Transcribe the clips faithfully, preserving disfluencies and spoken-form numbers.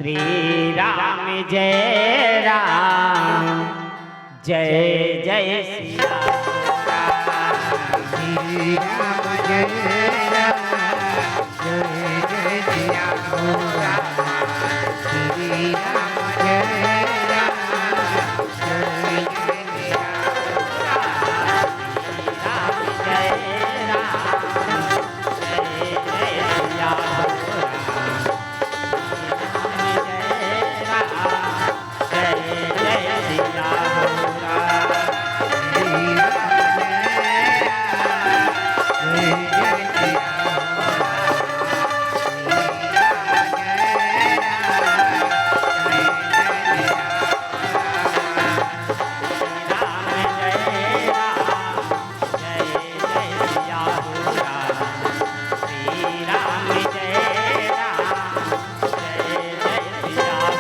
श्री राम जय राम, जय जय सिया राम। श्री राम जय राम, जय जय सिया राम। श्री राम जय राम, जय जय सिया राम। श्री राम जय राम, जय जय सिया राम।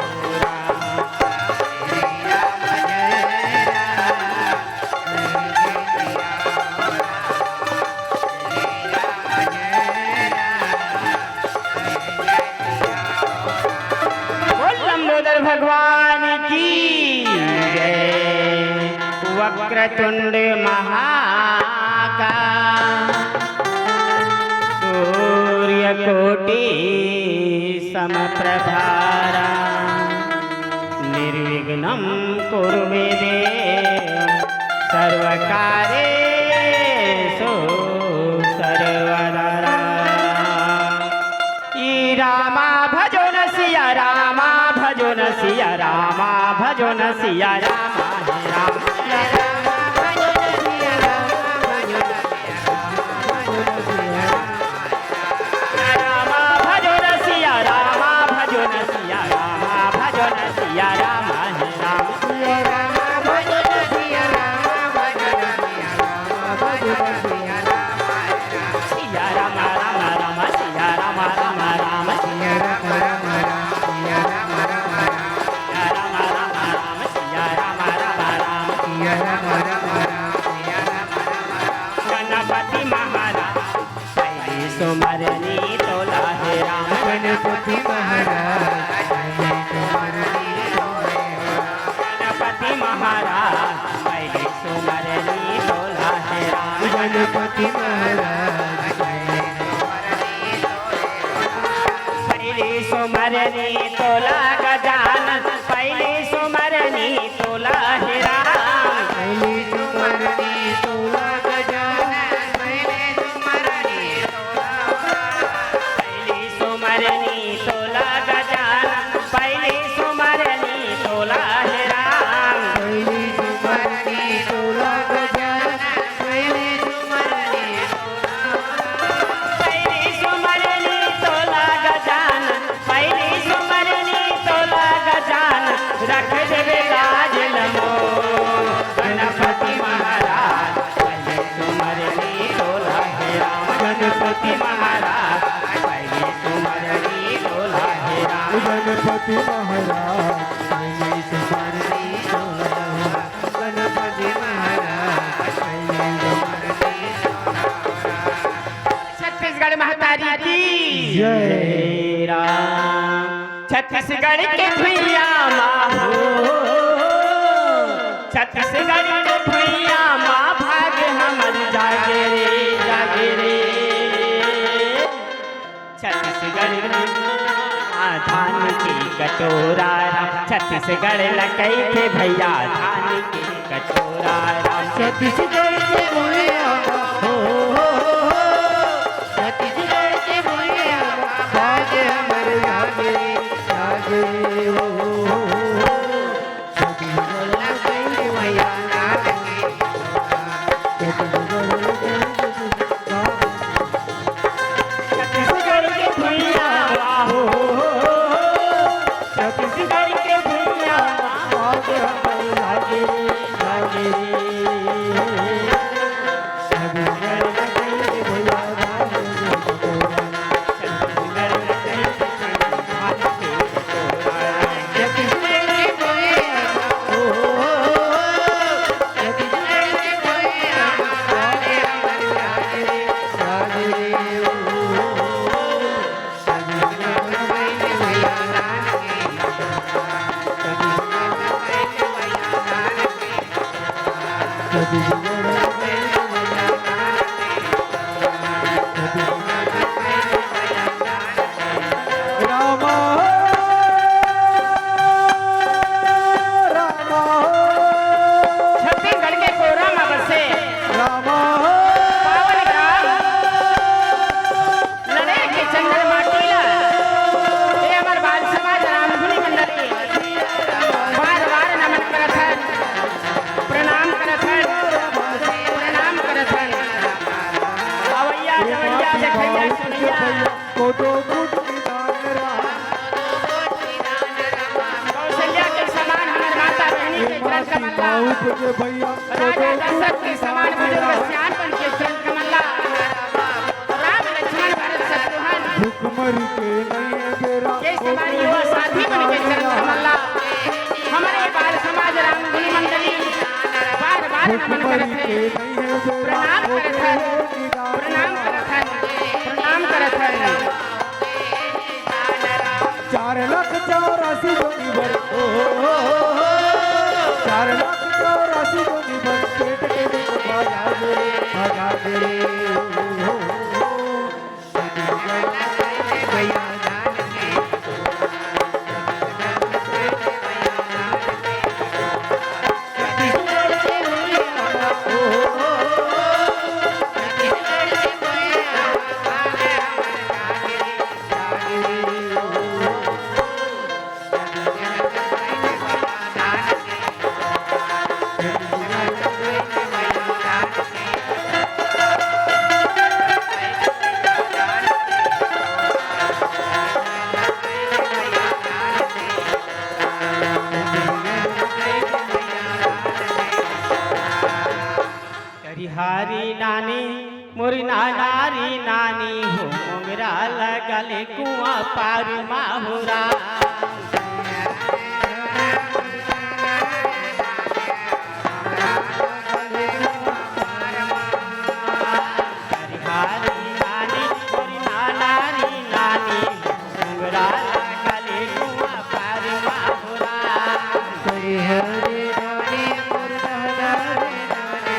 बोल लंबोदर भगवान की जय। वक्रतुंड महाकाय, सूर्यकोटि समप्रभा। निर्विघ्नं कुरु मे देव सर्वकार्येषु सर्वदा। ई रामा भजो न सिया रामा भजो न सिया रामा भजो न सिया रामा हे राम। रामा भजो न सिया रामा भजो न सिया रामा भजो न सिया रामा हे राम। सिया रामा रामा रामा सिया रामा रामा रामा सिया रामा रामा रामा सिया रामा रामा रामा सिया रामा रामा रामा सिया रामा रामा रामा सिया रामा रामा रामा। गणपति महाराज पहली सुमरनी तोला हे राम। गणपति महाराज पहली सुमरनी तोला हे राम। गणपति महाराज पहली सुमरनी तोला हे राम। गणपति महाराज पहली सुमरनी तोला हे राम। पहली सुमरनी तोला गजानन, पहली सुमरनी तोला हे राम। पहली सुमरनी तोला गजानन, पहली सुमरनी तोला। पहली सुमरनी तोला गजानन, पहली सुमरनी तोला हे राम। पहली सुमरनी तोला गजानन, पहली सुमरनी तोला। पहली सुमरनी तोला गजानन, पहली सुमरनी तोला गजानन, रख देबे लाज लमो। गणपति महाराज पहली सुमरनी तोला हे राम। गणपति महाराज पहली सुमरनी तोला हे राम। गणपति महाराज पहली सुमरनी तोला हे राम। गणपति महाराज पहली सुमरनी तोला हे राम। छत्तीसगढ़ महतारी की जय। राम छत्तीसगढ़ के भुइयां मा हो, छत्तीसगढ़ के भुइयां मा भाग हमर जागे रे, जागे रे। छत्तीसगढ़ के आ धान के कटोरा राम, छत्तीसगढ़ ल कहिथे भैया धान के कटोरा राम। छत्तीसगढ़ के भुइयां मा हो, हो, हो, हो, हो। छत्तीसगढ़ के भुइयां मा भाग हमर जागे, जागे, ओ, ओ, ओ, ओ। छत्तीसगढ़ के भुइयां मा छत्तीसगढ़ के भुइयां मा हो, छत्तीसगढ़ के भुइयां मा भाग हमर जागे, जागे। छत्तीसगढ़ के भुइयां मा रूप के भैया राजा दशरथ के समान बुजुर्ग सियान बन के चरण कमल ला। राम लक्ष्मण भरत शत्रुघ्न भूखमरी के नहीं है बेरा। के समान युवा साथी बन के चरण कमल ला। हमरे बाल समाज राम गुण मंडली बार बार नमन करत है, प्रणाम करत है, प्रणाम करत है, प्रणाम करत है। चार लाख चौरासी जोनी भर, ओ, ओ, ओ, ओ, चार लाख चौरासी जोनी भर, पेट के दुख भगा दे, भगा दे। करिहारी नानी, मोरी नानारी नानी हो, मोंगरा लगले कुआं पार माहुरा। करिहारी नानी, मोरी नानारी नानी, मोंगरा लगले कुआं पार माहुरा। करिहारी नानी, मोरी नानारी नानी,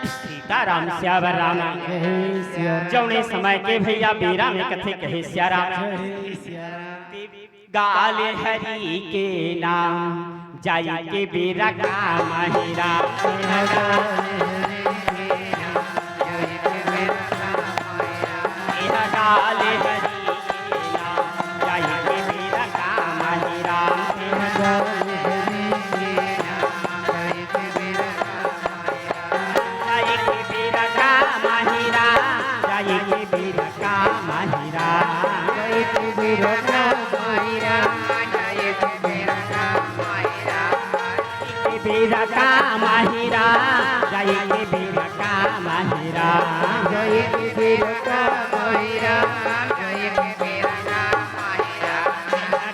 सीताराम सियावर राम। जय सिया राम। जौने समय के भैया बेरा में कथे कहे सिया राम। जय सिया राम। गाल हरि के नाम जाई के बेरा काम हे राम। गाल हरि के नाम जाई के बेरा काम हे राम। जाई के बेरा काम हे राम, जाई के बेरा काम हे राम। जाई के बेरा काम हे राम, जाई के बेरा काम हे राम। जाई के बेरा काम हे राम, जाई के बेरा काम हे राम। जाई के बेरा काम हे राम, जाई के बेरा काम हे राम।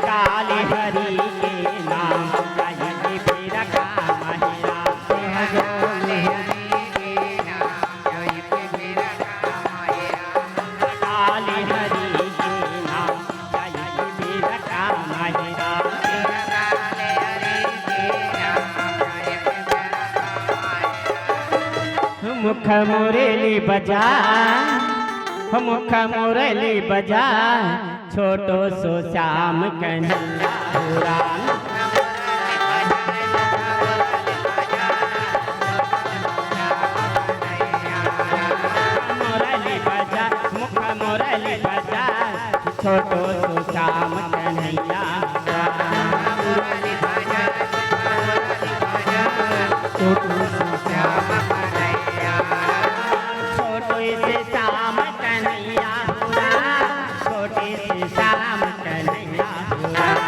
गाल हरि के नाम, जाई के बेरा काम हे राम। गाल हरि के नाम, जाई के बेरा काम हे राम। मुख मुरली बजा, मुख मुरली बजा, छोटो सो श्याम कन्हैया हो राम। मुरली बजा, मुख मुरली बजा, छोटो सो श्याम कन्हैया हो राम। छोटो सो श्याम कन्हैया। छोटो से श्याम कन्हैया हो राम। छोटे से श्याम कन्हैया हो राम।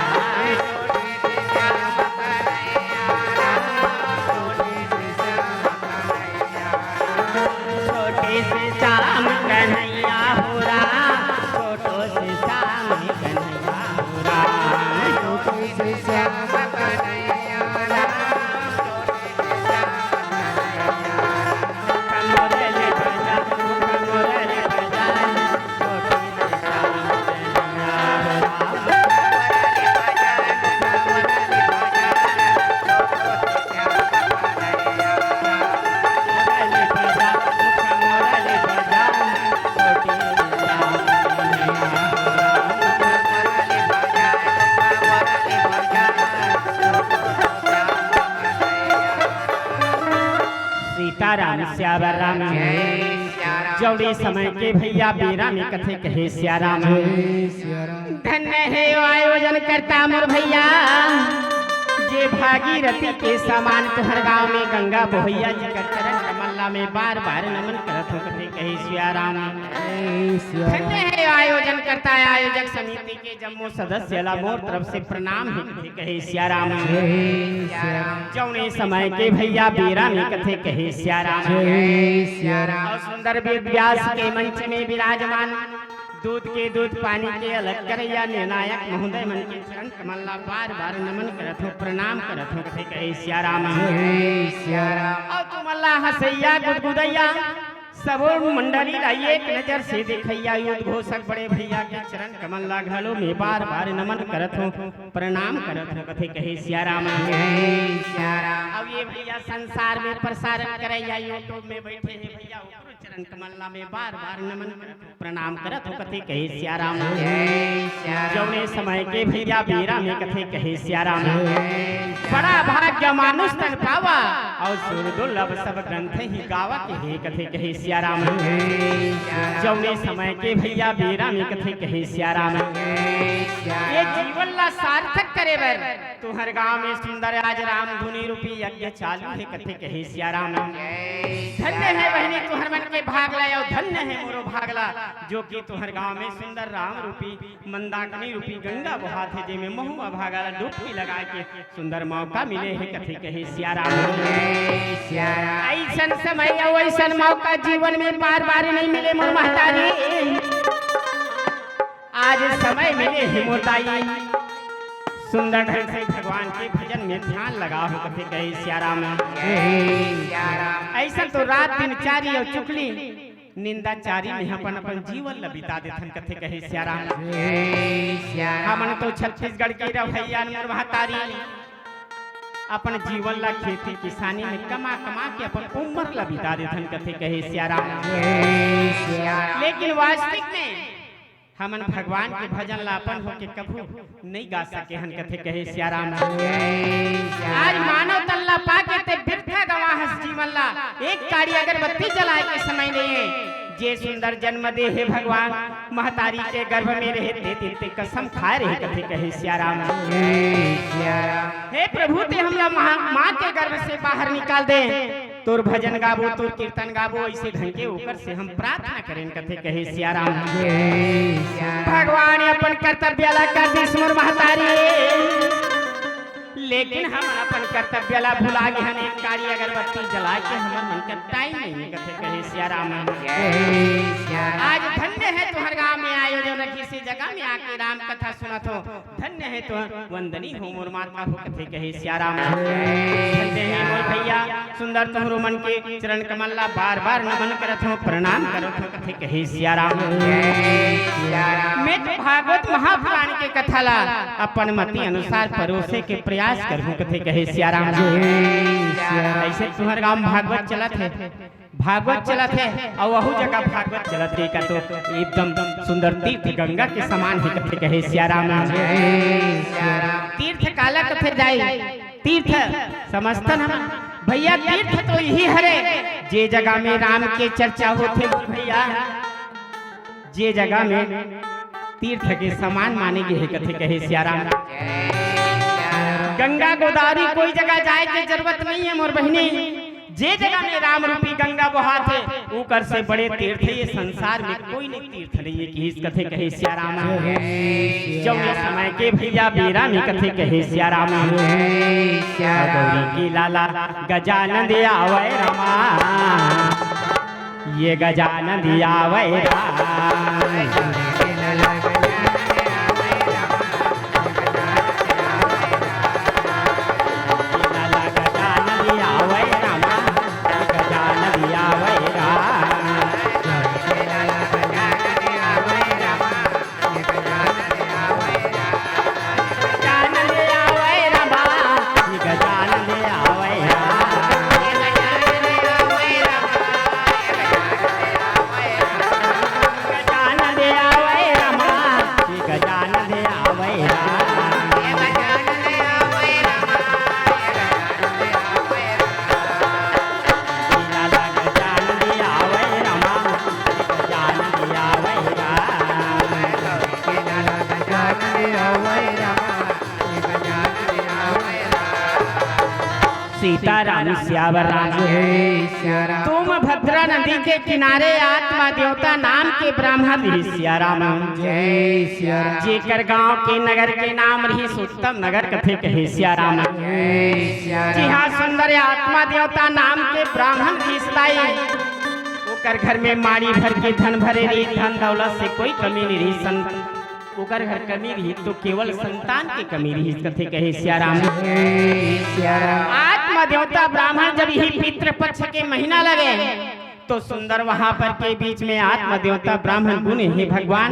छोटे से श्याम कन्हैया हो राम। छोटो से श्याम कन्हैया हो राम। राम सियावर राम। जय सिया राम। जउने समय के भैया बेरा में कथे कहे सिया राम। जय सिया राम। धन्य हे आयोजन करता मोर भैया, जे भागीरथी के समान तुहर गांव में गंगा बोहैया जी कर चरण कमल ला में बार बार नमन करत हों कथे कहे सिया राम। जय सिया राम। धन्य हे आयोजन करता आयोजक समिति के जम्मो सदस्य ला मोर तरफ से प्रणाम हे कथे कहे सिया राम। जय सिया राम। जउने समय के भैया बेरा में कथे कहे सिया राम। जय सिया राम। अउ सुंदर वेद व्यास के मंच में विराजमान दूध के दूध पानी के अलग करैया निर्णायक महोदय मन के चरण कमल ला बार बार नमन करत हों, प्रणाम करत हों कथे कहे सिया राम। जय सिया राम। अउ तुमन ला हंसैया गुदगुदैया सबो मंडली ला एक नजर से देखैया उद्घोषक बड़े भैया के चरण कमल ला घलो में बार बार नमन करत हों, प्रणाम करत हों कथे कहे सिया राम। जय सिया राम। अब ये भैया संसार में प्रसारण करैया YouTube में बैठे हे भैया, ओकरो चरण कमल ला में बार बार नमन करत हों, प्रणाम करत हों कथे कहे सिया राम। जय सिया राम। जउने समय के भैया बेरा में कथे कहे सिया राम। जय सिया राम। बड़ा भाग्य मानुष तन पावा, अउ सुर दुर्लभ सब ग्रंथ ही गावा कहे कथे कहे सिया राम। जय सिया राम। जउने समय के भैया बेरा में कथे कहे सिया राम। जय सिया राम। ये जीवन ला सार्थक करे बर तुहर गांव में सुंदर आज राम धुनी रूपी यज्ञ चालू हे कथे कहे सिया राम। जय सिया राम। धन्य हे बहिनी तुहर मन के भाग ला, अउ धन्य हे मोरो भाग ला, जो कि तुहर गांव में सुंदर राम रूपी मंदाकिनी रूपी गंगा बोहात हे, जेमे महू अभागा ला डुबकी लगाए के सुंदर मौका मिले हे कथे कहे सिया राम। जय सिया राम। अइसन समय अउ अइसन मौका जीवन में बार बार नहीं मिले मोर महतारी। आज समय मिले हे मोर दाई, सुंदर ढंग से भगवान के भजन में ध्यान लगाहू कथे कहे सिया राम। जय सिया राम। अइसन तो रात दिन चारी अउ चुगली निंदा चारी में अपन अपन जीवन ला बिता देथन कथे कहे सिया राम। जय सिया राम। हमन तो छत्तीसगढ़ के रहवइया मोर महतारी, अपन जीवन ला खेती किसानी में कमा कमा के अपन उम्र ला बिता देथन कथे कहे सिया राम। जय सिया राम। लेकिन वास्तविक में हमन भगवान के भजन ला अपन होके कभू नइ गा सके हन कथे कहे सिया राम। जय सिया राम। आज मानव तन ला पाके ते बिरथा गंवाहस जीवन ला, एक काड़ी अगरबत्ती जलाए के समय नइ हे। जे सुंदर जन्म दे हे भगवान, महतारी के गर्भ में रहे ते दिन ते कसम खाए रहे कथे कहे सिया राम। जय सिया राम। हे प्रभु, ते हमला माँ, माँ के गर्भ से बाहर निकाल दे, तोर भजन गाबो, तोर कीर्तन गाबो, अइसे ढंग के ओकर से हम प्रार्थना करेन कथे कहे सिया राम। जय सिया राम। भगवान अपन कर्तव्य ला कर दिस मोर महतारी, लेकिन हमन अपन कर्तव्य ला भुला गे हन। एक काड़ी अगरबत्ती जला के हमर मन के टाइम नइ हे कथे कहे सिया राम। जय सिया राम। आज धन्य हे तुहर गांव में आयोजन रखिस, ए जगह में आके राम कथा सुनत हों। धन्य हे तुहर वंदनी हो मोर माता हो कथे कहे सिया राम। धन्य हे मोर भैया, सुंदर तुहरो मन के चरण कमल ला बार बार नमन करत हों, प्रणाम करत हों कथे कहे सिया राम। मैं तो भागवत महापुराण के कथा ला अपन मति अनुसार परोसे के प्रयास करहूं कथे कहे सिया राम। अइसे तुहर गांव में भागवत चलत हे, भागवत चलत हे, अउ वहू जगह भागवत चलत हे का तो एकदम सुंदर तीर्थ गंगा के समान हे कथे कहे सिया राम। जय सिया राम। तीर्थ काला कथे दाई, तीर्थ समझथन हम भैया, तीर्थ तो इही हरे जे जगह में राम के चर्चा होथे भैया, जे जगह में तीर्थ के समान माने गे हे कथे कहे सिया राम। गंगा गोदावरी कोई जगह जाए के जरूरत नइ हे मोर बहिनी, जे जगह में राम रूपी गंगा बोहाथे, ओकर से बड़े तीर्थ ये संसार में कोई नहीं तीर्थ नइ हे, किहिस कथे कहे सिया राम। जउने समय के भैया बेरा में कथे कहे सिया राम। गौरी के लाला गजानंद आवै रामा, ये गजानंद आवै रामा। सीताराम सियावर राम। जय सिया राम। तुंगभद्रा नदी के किनारे आत्मा देवता नाम के ब्राह्मण रिहिस सिया राम। जय सिया राम। जेकर गांव के नगर के नाम रिहिस उत्तम नगर कथे कहे सिया राम। जय सिया राम। जिहां सुंदर आत्मा देवता नाम के ब्राह्मण रिहिस दाई, ओकर घर में माड़ी भर के धन भरे रिहिस, धन दौलत से कोई कमी नहीं रिहिस। संत ओकर घर कमी रिहिस तो केवल संतान के कमी रिहिस कथे कहे सिया राम। जय सिया राम। आत्मा देवता ब्राह्मण जब यही पितृपक्ष के महीना लगे तो सुंदर वहां पर के बीच में आत्मा देवता ब्राह्मण गुने, हे भगवान,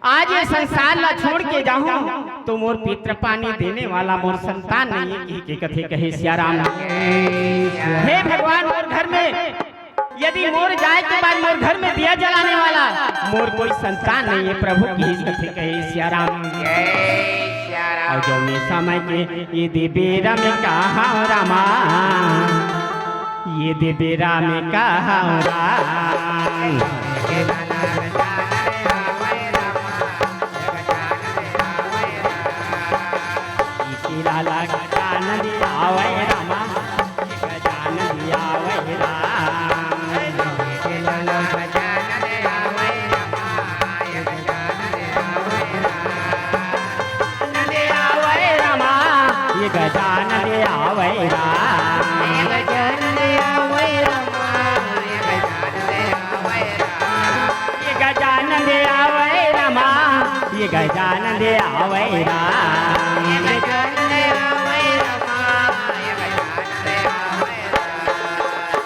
आज ये संसार ला छोड़ के जाहूं तो मोर पितृ पानी देने वाला मोर संतान नहीं है, कहि के कथे कहे सिया राम। हे भगवान, मोर घर में यदि मोर जाए के बाद मोर घर में दिया जलाने वाला मोर कोई संतान नहीं है प्रभु, कहिस कथे कहे सिया राम। जय सिया राम। और जौने समय के ये दे बेरा में कहा रामा, ये दे बेरा में कहा राम। लाला गजानन आवै रामा, गजानन आवै राम। ये गजानन आवै राम। ये गजानन आवै रामा, ये गजानन आवै राम।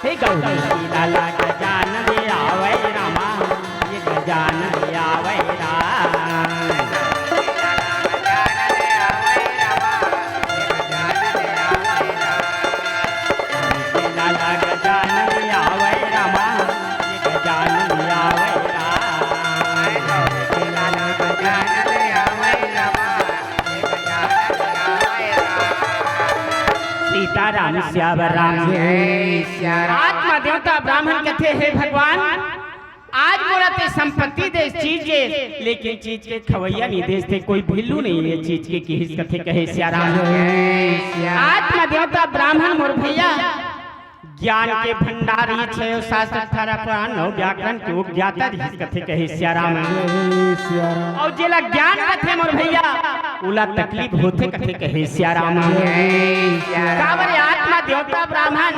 हे गौरी लाला गजानन आवै रामा, ये गजानन आवै राम। लाला गजानन आवै रामा, गजानन आवै राम। सीताराम सियावर राम। जय सिया राम। आत्मा देवता ब्राह्मण कथे, हे भगवान, आज मोला ते संपत्ति देस, चीज देस, लेकिन चीज के खवैया नहीं देस, ते कोई value नहीं है चीज के, किहिस कथे कहे सिया राम। जय सिया राम। आत्मा देवता ब्राह्मण मोर भैया ज्ञान के भंडार, ये छह शास्त्र, अठारह पुराण, नौ व्याकरण के वो ज्ञाता रिहिस कथे कहे सिया राम। जय सिया राम। और जेला ज्ञान रथे मोर भैया, ओला तकलीफ होथे कथे कहे सिया राम। जय सिया राम। काबर आत्मा देवता ब्राह्मण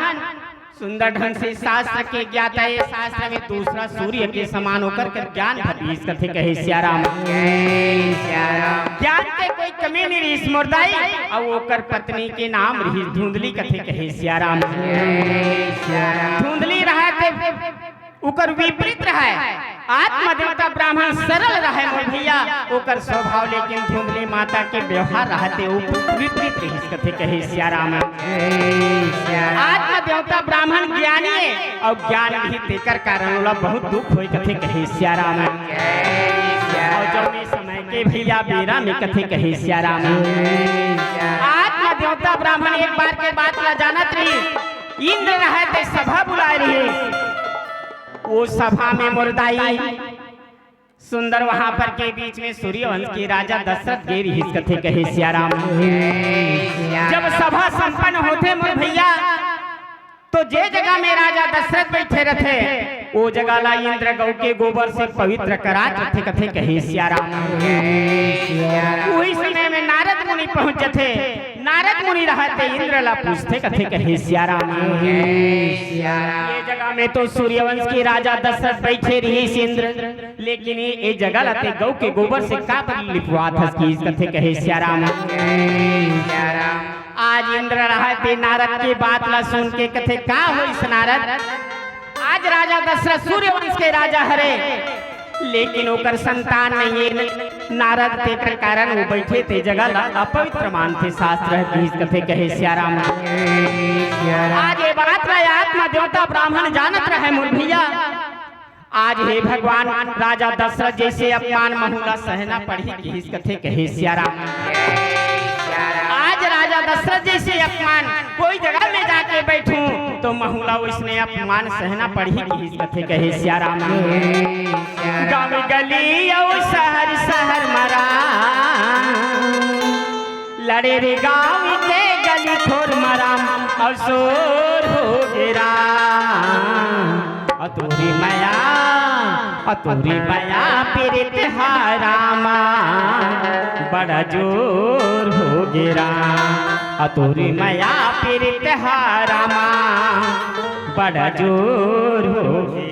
सुंदर ढंग से शास्त्र के ज्ञाता है, शास्त्र में दूसरा सूर्य के समान ओकर कर ज्ञान भर रिहिस कथे कहे सिया राम। जय सिया राम। ज्ञान के कोई कमी नहीं रिहिस मोर दाई, और ओकर पत्नी के नाम रिहिस धुंधली कथे कहे सिया राम। जय सिया राम। धुंधली रहय ते ओकर विपरीत रहय। आत्मा देवता ब्राह्मण सरल रहय मोर भैया, ओकर स्वभाव लेकिन धुंधली माता के व्यवहार रहय ते वो विपरीत रिहिस कथे कहे सिया राम। जय सिया राम। आत्मा देवता ब्राह्मण ज्ञानी है और ज्ञान भी तेकर कारण ओला बहुत दुख होय कथे कहे सिया राम। जय सिया राम। और जौने समय के भैया बेरा में कथे कहे सिया राम। जय सिया राम। आत्मा देवता ब्राह्मण एक बार के बात ला जानत रहिस, इंद्र रहय ते सभा बुलाय रहिस। वो सभा में मोर दाई सुंदर वहां पर के बीच में सूर्यवंश के राजा दशरथ गे रिहिस कथे कहे सिया राम। जब सभा संपन्न होथे मोर भैया, तो जे जगह में राजा दशरथ बैठे रथे, वो जगह ला इंद्र गौ के गोबर से पवित्र करात रथे कथे कहे सिया राम। उही समय में नारद मुनि पहुंच जथे। नारद मुनि रहय ते इंद्र ला पूछथे कथे कहे सिया राम। ये जगह में तो सूर्यवंश के राजा दशरथ बैठे रिहिस इंद्र, लेकिन ये, ये जगह ला ते गौ के गोबर से काबर लिपवात हस, किहिस कथे कहे सिया राम। आज इंद्र रहय ते नारद के बात ला सुन के कथे, का होइस नारद? आज राजा दशरथ सूर्यवंश के राजा हरे, लेकिन ओकर संतान नहीं है। नारद तेकर कारण वो बैठे ते जगह ला अपवित्र मानथे, शास्त्र है, किहिस कथे कहे सिया राम। आज ये बात ला आत्मा देवता ब्राह्मण जानत रहय मोर भैया। आज हे भगवान, राजा दशरथ जैसे अपमान महूला सहना पड़ही, किहिस कथे कहे सिया राम। आज राजा दशरथ जैसे अपमान कोई जगह में जाके बैठूं तो महूला वैसने अपमान सहना पड़ही, किहिस कथे कहे सिया राम। गांव गली अउ शहर शहर मरा, लड़े रे गांव के गली ठोर मरा। अउ सोर हो गे राम, अउ तोरी मया, अउ तोरी मया पीरित हा रामा, बड़ा जोर हो गे राम, अउ तोरी मया पीरित हा रामा, बड़ा जोर हो गे।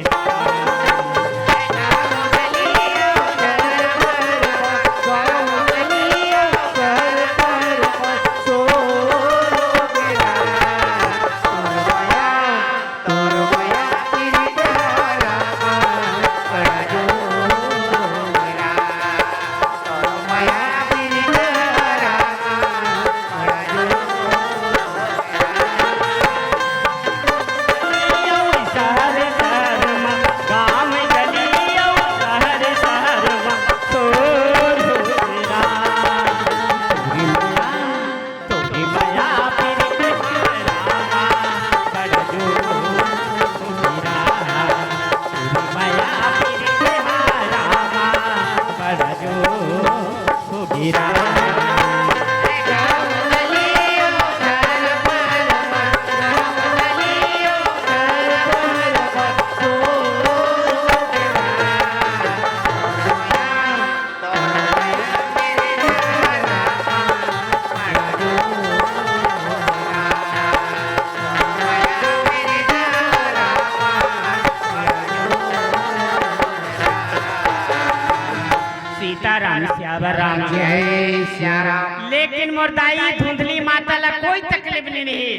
सीताराम सियावर राम। जय सिया राम। लेकिन मोर दाई धुंधली माता ला कोई तकलीफ नहीं रही।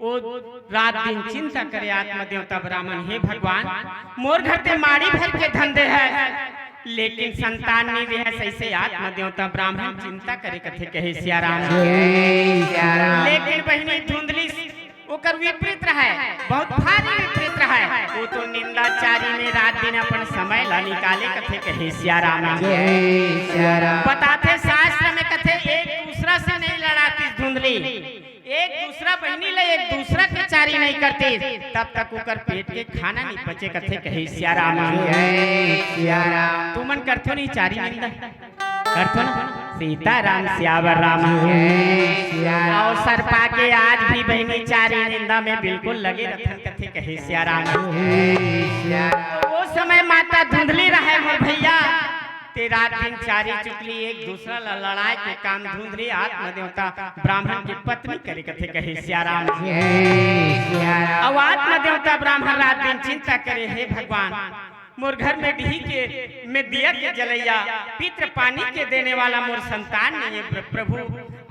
वो रात दिन चिंता करे आत्मा देवता ब्राह्मण, हे भगवान, मोर घर ते माड़ी भर के धन दे है, लेकिन संतान नहीं रहे। ऐसे आत्मा देवता ब्राह्मण चिंता करे कथे, कहे सिया राम। जय सिया राम। लेकिन बहिनी धुंधली ओकर विपरीत रहे, बहुत भारी विपरीत रहे। वो तो निंदाचारी में रात दिन अपन समय ला निकाले कथे, कहे सिया राम। जय सिया राम। बताथे शास्त्र में कथे, एक दूसरा से नहीं लड़ाती धुंधली, एक दूसरा बहिनी ला एक दूसरा के चारी नहीं करती, तब तक ओकर पेट के खाना नहीं पचे कथे, कहे सिया राम। जय सिया राम। तुमन करथो नहीं चारी निंदा? करथो ना? सीताराम सियावर राम। जय सिया राम। अवसर पाके आज भी बहिनी चारी निंदा में बिल्कुल लगे रथन कथे, कहे सिया राम। जय सिया राम। वो समय माता धुंधली रहे मोर भैया, ते रात दिन चारी चुगली एक दूसरा ला लड़ाए के काम धुंधली आत्मा देवता ब्राह्मण की पत्नी करे कथे, कहे सिया राम। जय सिया राम। अब आत्मा देवता ब्राह्मण रात दिन चिंता करे, हे भगवान, मोर घर में डीही के में दिया के जलैया, पितृ पानी के देने वाला मोर संतान नहीं है प्र-, प्रभु।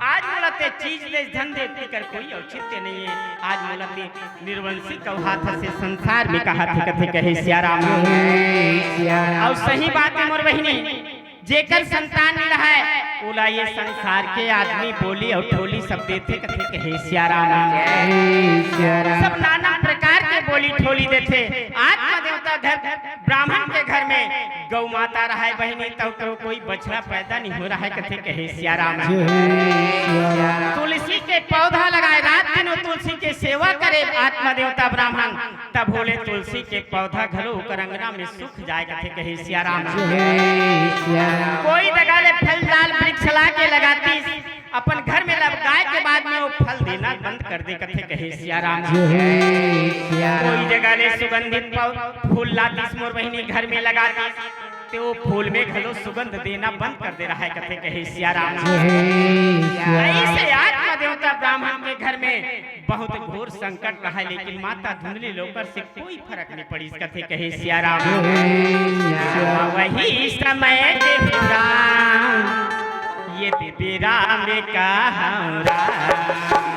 आज मोला ते चीज दे, धन दे, तेकर कोई औचित्य नहीं है। आज मोला ते निर्वंशी कहाथे, संसार में कहाथे कथे, कहे सिया राम। जय सिया राम। अउ सही बात है मोर बहिनी, जेकर संतान नहीं रहे, ओला ये संसार के आदमी बोली अउ ठोली सब देथे कथे, कहे सिया राम। जय सिया राम। सब नाना प्रकार के बोली ठोली देथे। आत्मा देवता घर, ब्राह्मण के घर में गौ माता रहे बहिनी, तब तो कोई बछड़ा पैदा नहीं हो रहा है कथे, कहे सिया राम। जय सिया राम। तुलसी के पौधा लगाए, रात दिन वो तुलसी के सेवा करे आत्मा देवता ब्राह्मण, तब होले तुलसी के पौधा घलो ओकर अंगना में सूख जाए कथे, कहे सिया राम। जय सिया राम। कोई जगह ले फलदार वृक्ष ला के लगातीस, अपन घर में लगाए के बाद में वो फल देना बंद कर दे कथे, कहे सिया राम। जय सिया राम। कोई जगह ले सुगंधित पौ-, फूल लातीस मोर बहिनी घर में लगातीस, ते वो फूल में घलो सुगंध देना बंद कर दे रहा है कथे, कहे सिया राम। जय सिया राम। ऐसे आत्मा देवता ब्राह्मण के घर में बहुत घोर संकट रहा, लेकिन माता धुंधली ला ओकर से कोई फरक नहीं पड़िस कथे, कहे सिया राम। जय सिया राम। वही समय देवता ये देवी राम कहा राम।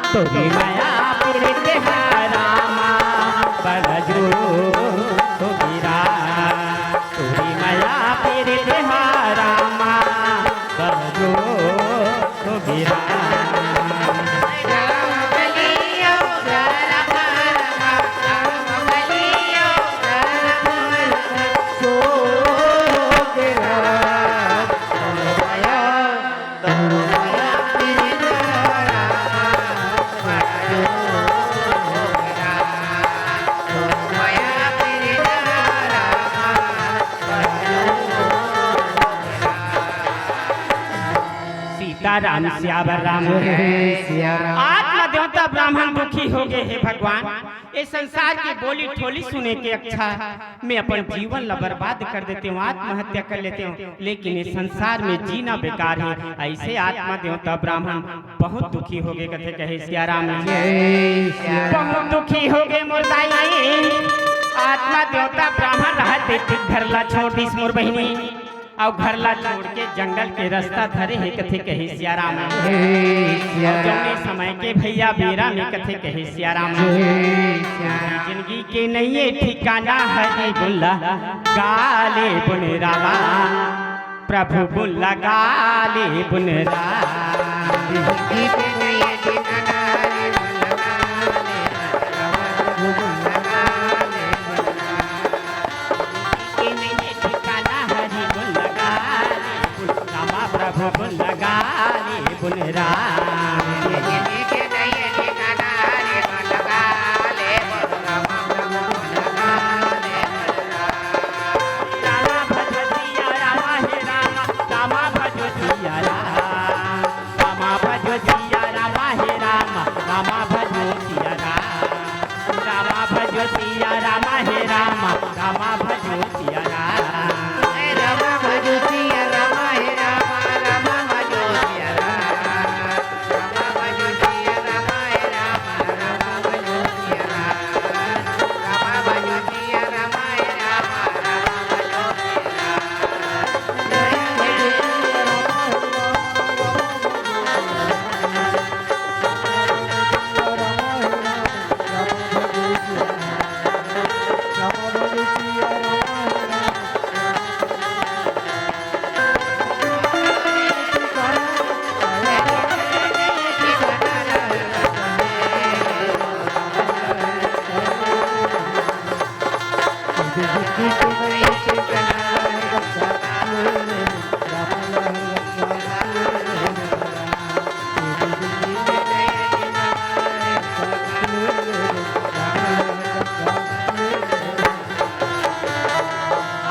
तोरी मया पीरित हा रामा, बड़ा जोर हो गिरा। तोरी मया पीरित हा रामा, बड़ा जोर हो गिरा। सीताराम सियावर राम। जय सिया राम। आत्मा देवता ब्राह्मण दुखी हो गए, हे भगवान, ये संसार के बोली ठोली सुने के अच्छा मैं अपन जीवन ला बर्बाद कर देते हूँ, आत्महत्या कर लेते हूँ, लेकिन ये संसार में जीना बेकार है। ऐसे आत्मा देवता ब्राह्मण बहुत दुखी हो गए, कथे कहे सिया राम। जय सिया राम। बहुत दुखी हो गए मोर दाई। आत्मा देवता ब्राह्मण रहते घर ला छोड़ दिस मोर बहिनी, अउ घर ला छोड़ के जंगल के रास्ता धरे हे, कथे कहे सिया राम। जय सिया राम। जौने समय के भैया बेरा में, कथे कहे सिया राम। जय सिया राम। जिंदगी के नइये ठिकाना हरे गुल्ला गाले बुन रामा, प्रभु गुल्ला गाले बुन रामा।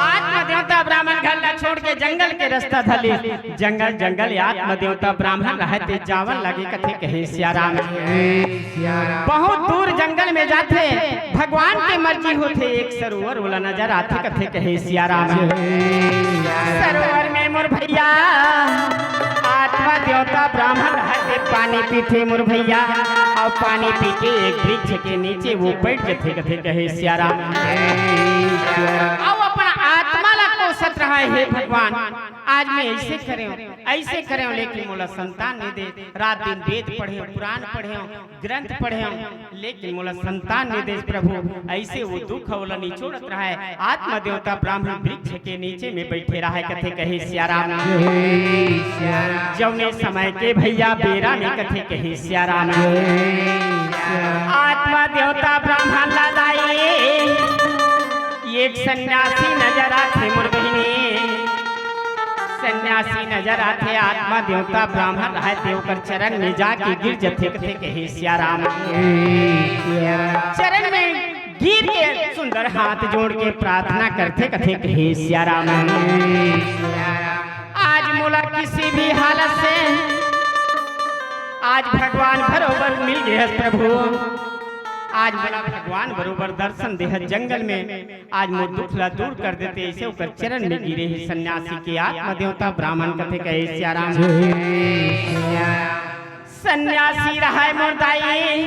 आत्मा देवता ब्राह्मण घर ला छोड़ के जंगल के रास्ता धर लिस। जंगल जंगल आत्मा देवता ब्राह्मण रहते जावन लगे, कथे कहे सिया राम। बहुत दूर जंगल में जाथे, भगवान के मर्जी होथे, एक सरोवर ओला नजर आथे, कथे कहे सिया राम। सरोवर में मोर भैया आत्मा देवता ब्राह्मण रहते पानी पीथे मोर भैया, अउ पानी पी के एक वृक्ष के नीचे वो बैठ जथे, कथे कहे सिया राम। अउ अपन आत्मा ला कोसत रहा, हे भगवान, आज मैं ऐसे करे हूँ, ऐसे करे हूँ, लेकिन मोला संतान नहीं दे। रात दिन वेद पढ़े हूँ, पुराण पढ़े हूँ, ग्रंथ पढ़े हूँ, लेकिन मोला संतान नहीं दे प्रभु। ऐसे वो दुख ओला निचोड़त रहा है। आत्मा देवता ब्राह्मण वृक्ष के नीचे में बैठे रहा है, कथे कहे सिया राम। जौने समय के भैया बेरा में, कथे कहे सिया राम। आत्मा देवता ब्राह्मण ला दाई एक सन्यासी नजर आथे मोर बहिनी, सन्यासी नजर आथे। आत्मा देवता ब्राह्मण रहते, ओकर चरण में जाके गिर जथे, कथे कहे सिया राम। चरण में गिर के सुंदर हाथ जोड़ के प्रार्थना करथे, कथे कहे सिया राम। आज मोला किसी भी हालत से आज भगवान बरोबर मिल गए प्रभु। आज मोला भगवान बरोबर दर्शन देह जंगल में, आज मोर दुख ला दूर कर देते, ऐसे ओकर चरण में गिरे हे सन्यासी के आत्मा देवता ब्राह्मण, कथे कहे सिया राम। सन्यासी रहाय मोर दाई,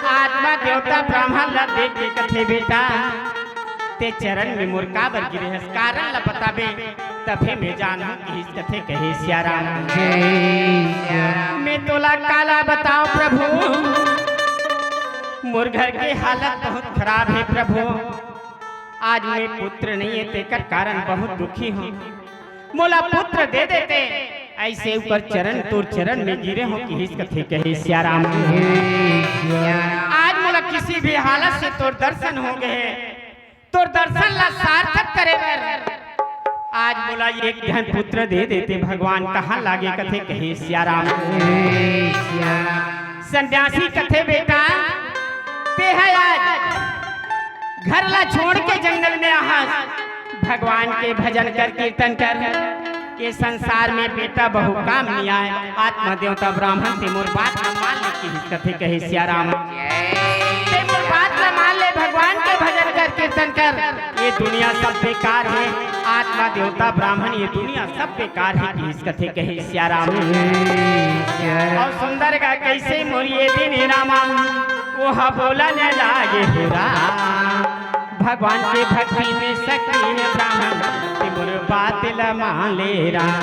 आत्मा देवता ब्राह्मण ला देख के कथे, बेटा, ते चरण में मोर काबर गिरे हस, कारण ला बताबे, तभे मैं जानहूं, किहिस कथे कहे सिया राम। मैं तोला काला बताओ प्रभु, मोर घर के हालत बहुत खराब है प्रभु। आज मैं पुत्र नहीं है, तेकर कारण बहुत दुखी हूँ। मोला पुत्र दे देते, ऐसे ओकर चरण, तोर चरण में गिरे हूँ, किहिस कथे कहे सिया राम। आज मोला किसी भी हालत से तोर दर्शन हो गए, तोर दर्शन ला सार्थक करे बर आज मोला एक झन पुत्र दे देते भगवान, कहाँ लागे कथे कहे सिया राम। सन्यासी कथे, बेटा, ते ह आज घर ला छोड़ के जंगल में आहस, भगवान के भजन कर, कीर्तन कर, ये संसार में बेटा बहू काम नइ आय। आत्मा देवता ब्राह्मण, ते मोर बात ला मान ले, किहिस कथे कहे सियाराम। ते मोर बात ला मान ले, भगवान के भजन कर, कीर्तन कर। ये दुनिया सब बेकार हे। आत्मा देवता ब्राह्मण, ये दुनिया सब बेकार हे, किहिस कथे कहे सियाराम। अउ सुंदर गा कइसे मोर ये दीन हे रामा, ओह बोलन लागे हो राम। भगवान के भक्ति में शक्ति हे ब्राह्मण, ते मोर बात ला मान ले राम।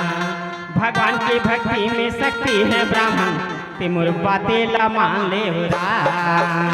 भगवान के भक्ति में शक्ति हे ब्राह्मण, ते मोर बात ला मान ले हो राम।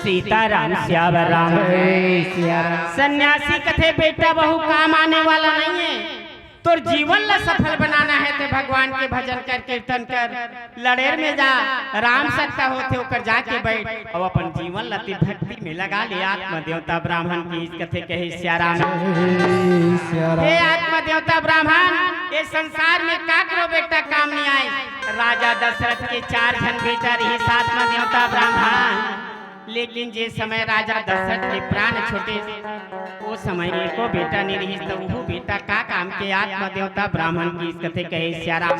सीताराम सियावर राम। सन्यासी कथे, बेटा बहू काम आने वाला नहीं है। तोर जीवन ला सफल बनाना है ते भगवान के भजन कर, कीर्तन कर, लड़ेर में जा, राम सत्ता होथे ओकर जाके बैठ, अउ अपन जीवन ला ते भक्ति में लगा ले। आत्मा देवता ब्राह्मण किहिस कथे कहे सियाराम। हे आत्मा देवता ब्राह्मण, ये संसार में काकरो बेटा काम नइ आय। राजा दशरथ के चार झन बेटा रिहिस आत्मा देवता ब्राह्मण, लेकिन जे समय राजा दशरथ के प्राण छूटे, ओ समय एको बेटा नइ रिहिस, त उहू बेटा का काम के? आत्मा देवता ब्राह्मण किहिस कथे कहे सियाराम।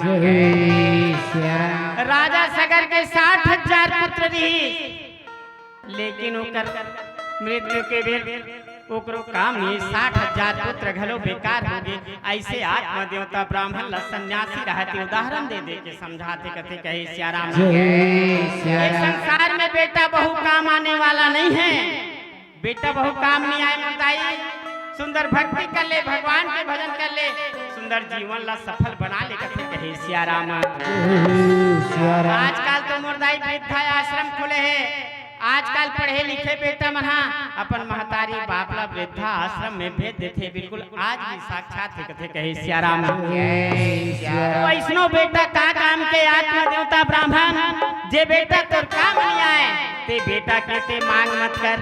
राजा सगर के साठ हजार पुत्र रिहिस, लेकिन ओकर मृत्यु के बेर ओकरो काम नइ, साठ हजार पुत्र घलो बेकार हो गे। अइसे आत्मा देवता ब्राह्मण ला सन्यासी रहत हे उदाहरण दे दे के समझाथे, कथे कहे सियाराम। ये संसार में बेटा बहू काम आने वाला नहीं है। बेटा बहू काम नइ आय मोर दाई। सुंदर भक्ति कर ले, भगवान के भजन कर ले, सुंदर जीवन ला सफल बना ले, कथे कहे सियाराम। आजकल तो मोर दाई वृद्धा आश्रम खुले हे। आजकल पढ़े लिखे बेटा मन हा अपन महतारी बाप ला वृद्धा आश्रम में भेज देथे। बिल्कुल आज भी साक्षात हे, कथे कहे सियाराम। वैष्णव बेटा का काम के? आत्मा देवता ब्राह्मण, जे बेटा तोर काम नइ आय, ते बेटा के ते मांग मत कर।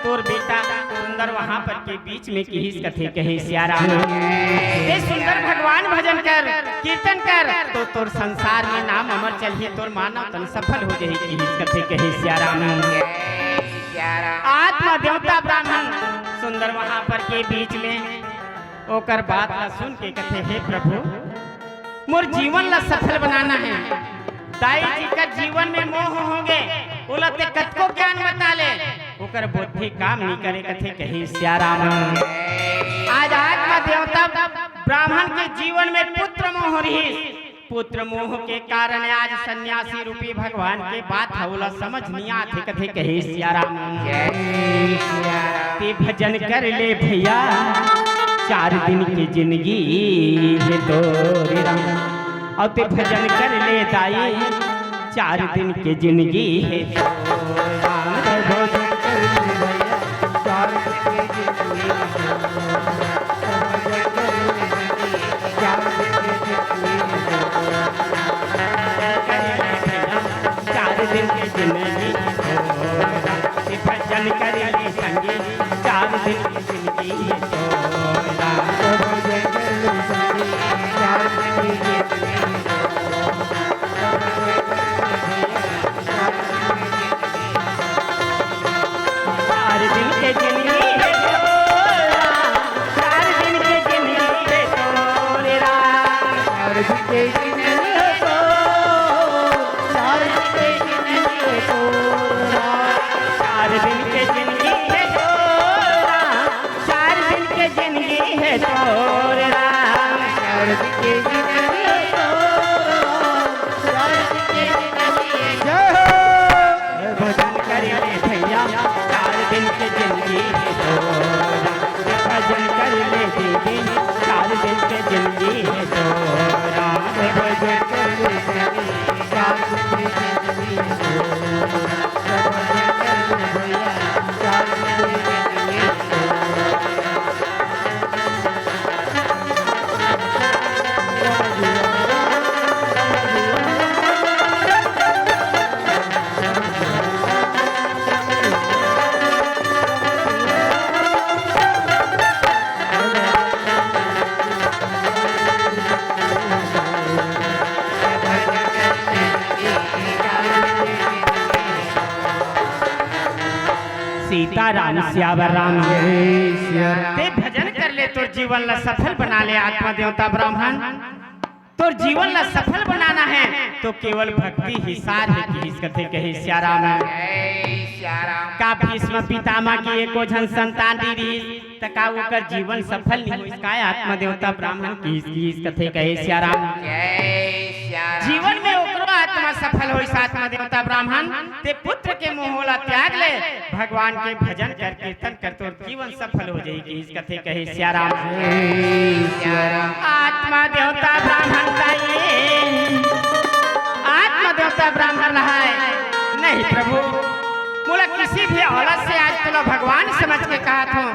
तोर बेटा सुंदर वहां पर के बीच में किहिस कथे कहे सियाराम। ते सुंदर भगवान भजन कर, कीर्तन कर, तो तोर संसार में नाम अमर चलही, तोर मानव तन सफल हो जाही, किहिस कथे कहे सियाराम। आत्मा देवता ब्राह्मण सुंदर वहां पर के बीच में ओकर बात ला सुन के कथे, हे प्रभु, मोर जीवन ला सफल बनाना है। दाई जी कर जीवन में मोह हो गे, ओला ते कतको ज्ञान बता ले, ओकर बुद्धि काम नइ करे, कथे कहे सियाराम। आज आत्मा देवता ब्राह्मण के जीवन में पुत्र मोह रिहिस, पुत्र मोह के कारण आज सन्यासी रूपी भगवान के बात ह ओला समझ नइ आथे, कथे कहे सियाराम। ते भजन कर ले भैया, चार दिन के जिंदगी हे तोरे राम। अउ ते भजन कर ले दाई, चार दिन के जिंदगी हे तोरे राम। चार दिन के जिंदगी हे तोरे राम, भजन कर ले संगी, चार दिन के जिंदगी हे तोरे राम। चार दिन के जिंदगी हे तोरे राम, चार दिन के जिंदगी हे तोरे राम। चार दिन के जिंदगी हे तोरे, चार दिन के जिंदगी हे तोरे। सीताराम सियावर राम। जय सिया राम। ते भजन कर ले, तोर जीवन ला सफल बना ले आत्मा देवता ब्राह्मण। तोर जीवन ला सफल बनाना है तो केवल भक्ति ही सार है, किहिस कथे कहे सिया राम। जय सिया राम। का भीष्म पितामह के एको झन संतान नइ रिहिस, त का ओकर जीवन सफल नइ होइस? काय आत्मा देवता ब्राह्मण किहिस, किहिस कथे कहे सिया राम। जय सिया राम। जीवन में ओकरो आत्मा सफल होइस, आत्मा देवता ब्राह्मण, ते पुत्र के मोह ला त्याग ले, भगवान के भजन कर, कीर्तन कर, तोर जीवन सफल हो जाही, किहिस कथे कहे सिया राम। जय सिया राम। आत्मा देवता ब्राह्मण का ये, आत्मा देवता ब्राह्मण रहाय, नहीं प्रभु, मोला किसी भी औलद से आज तोला भगवान समझ के कहत हों,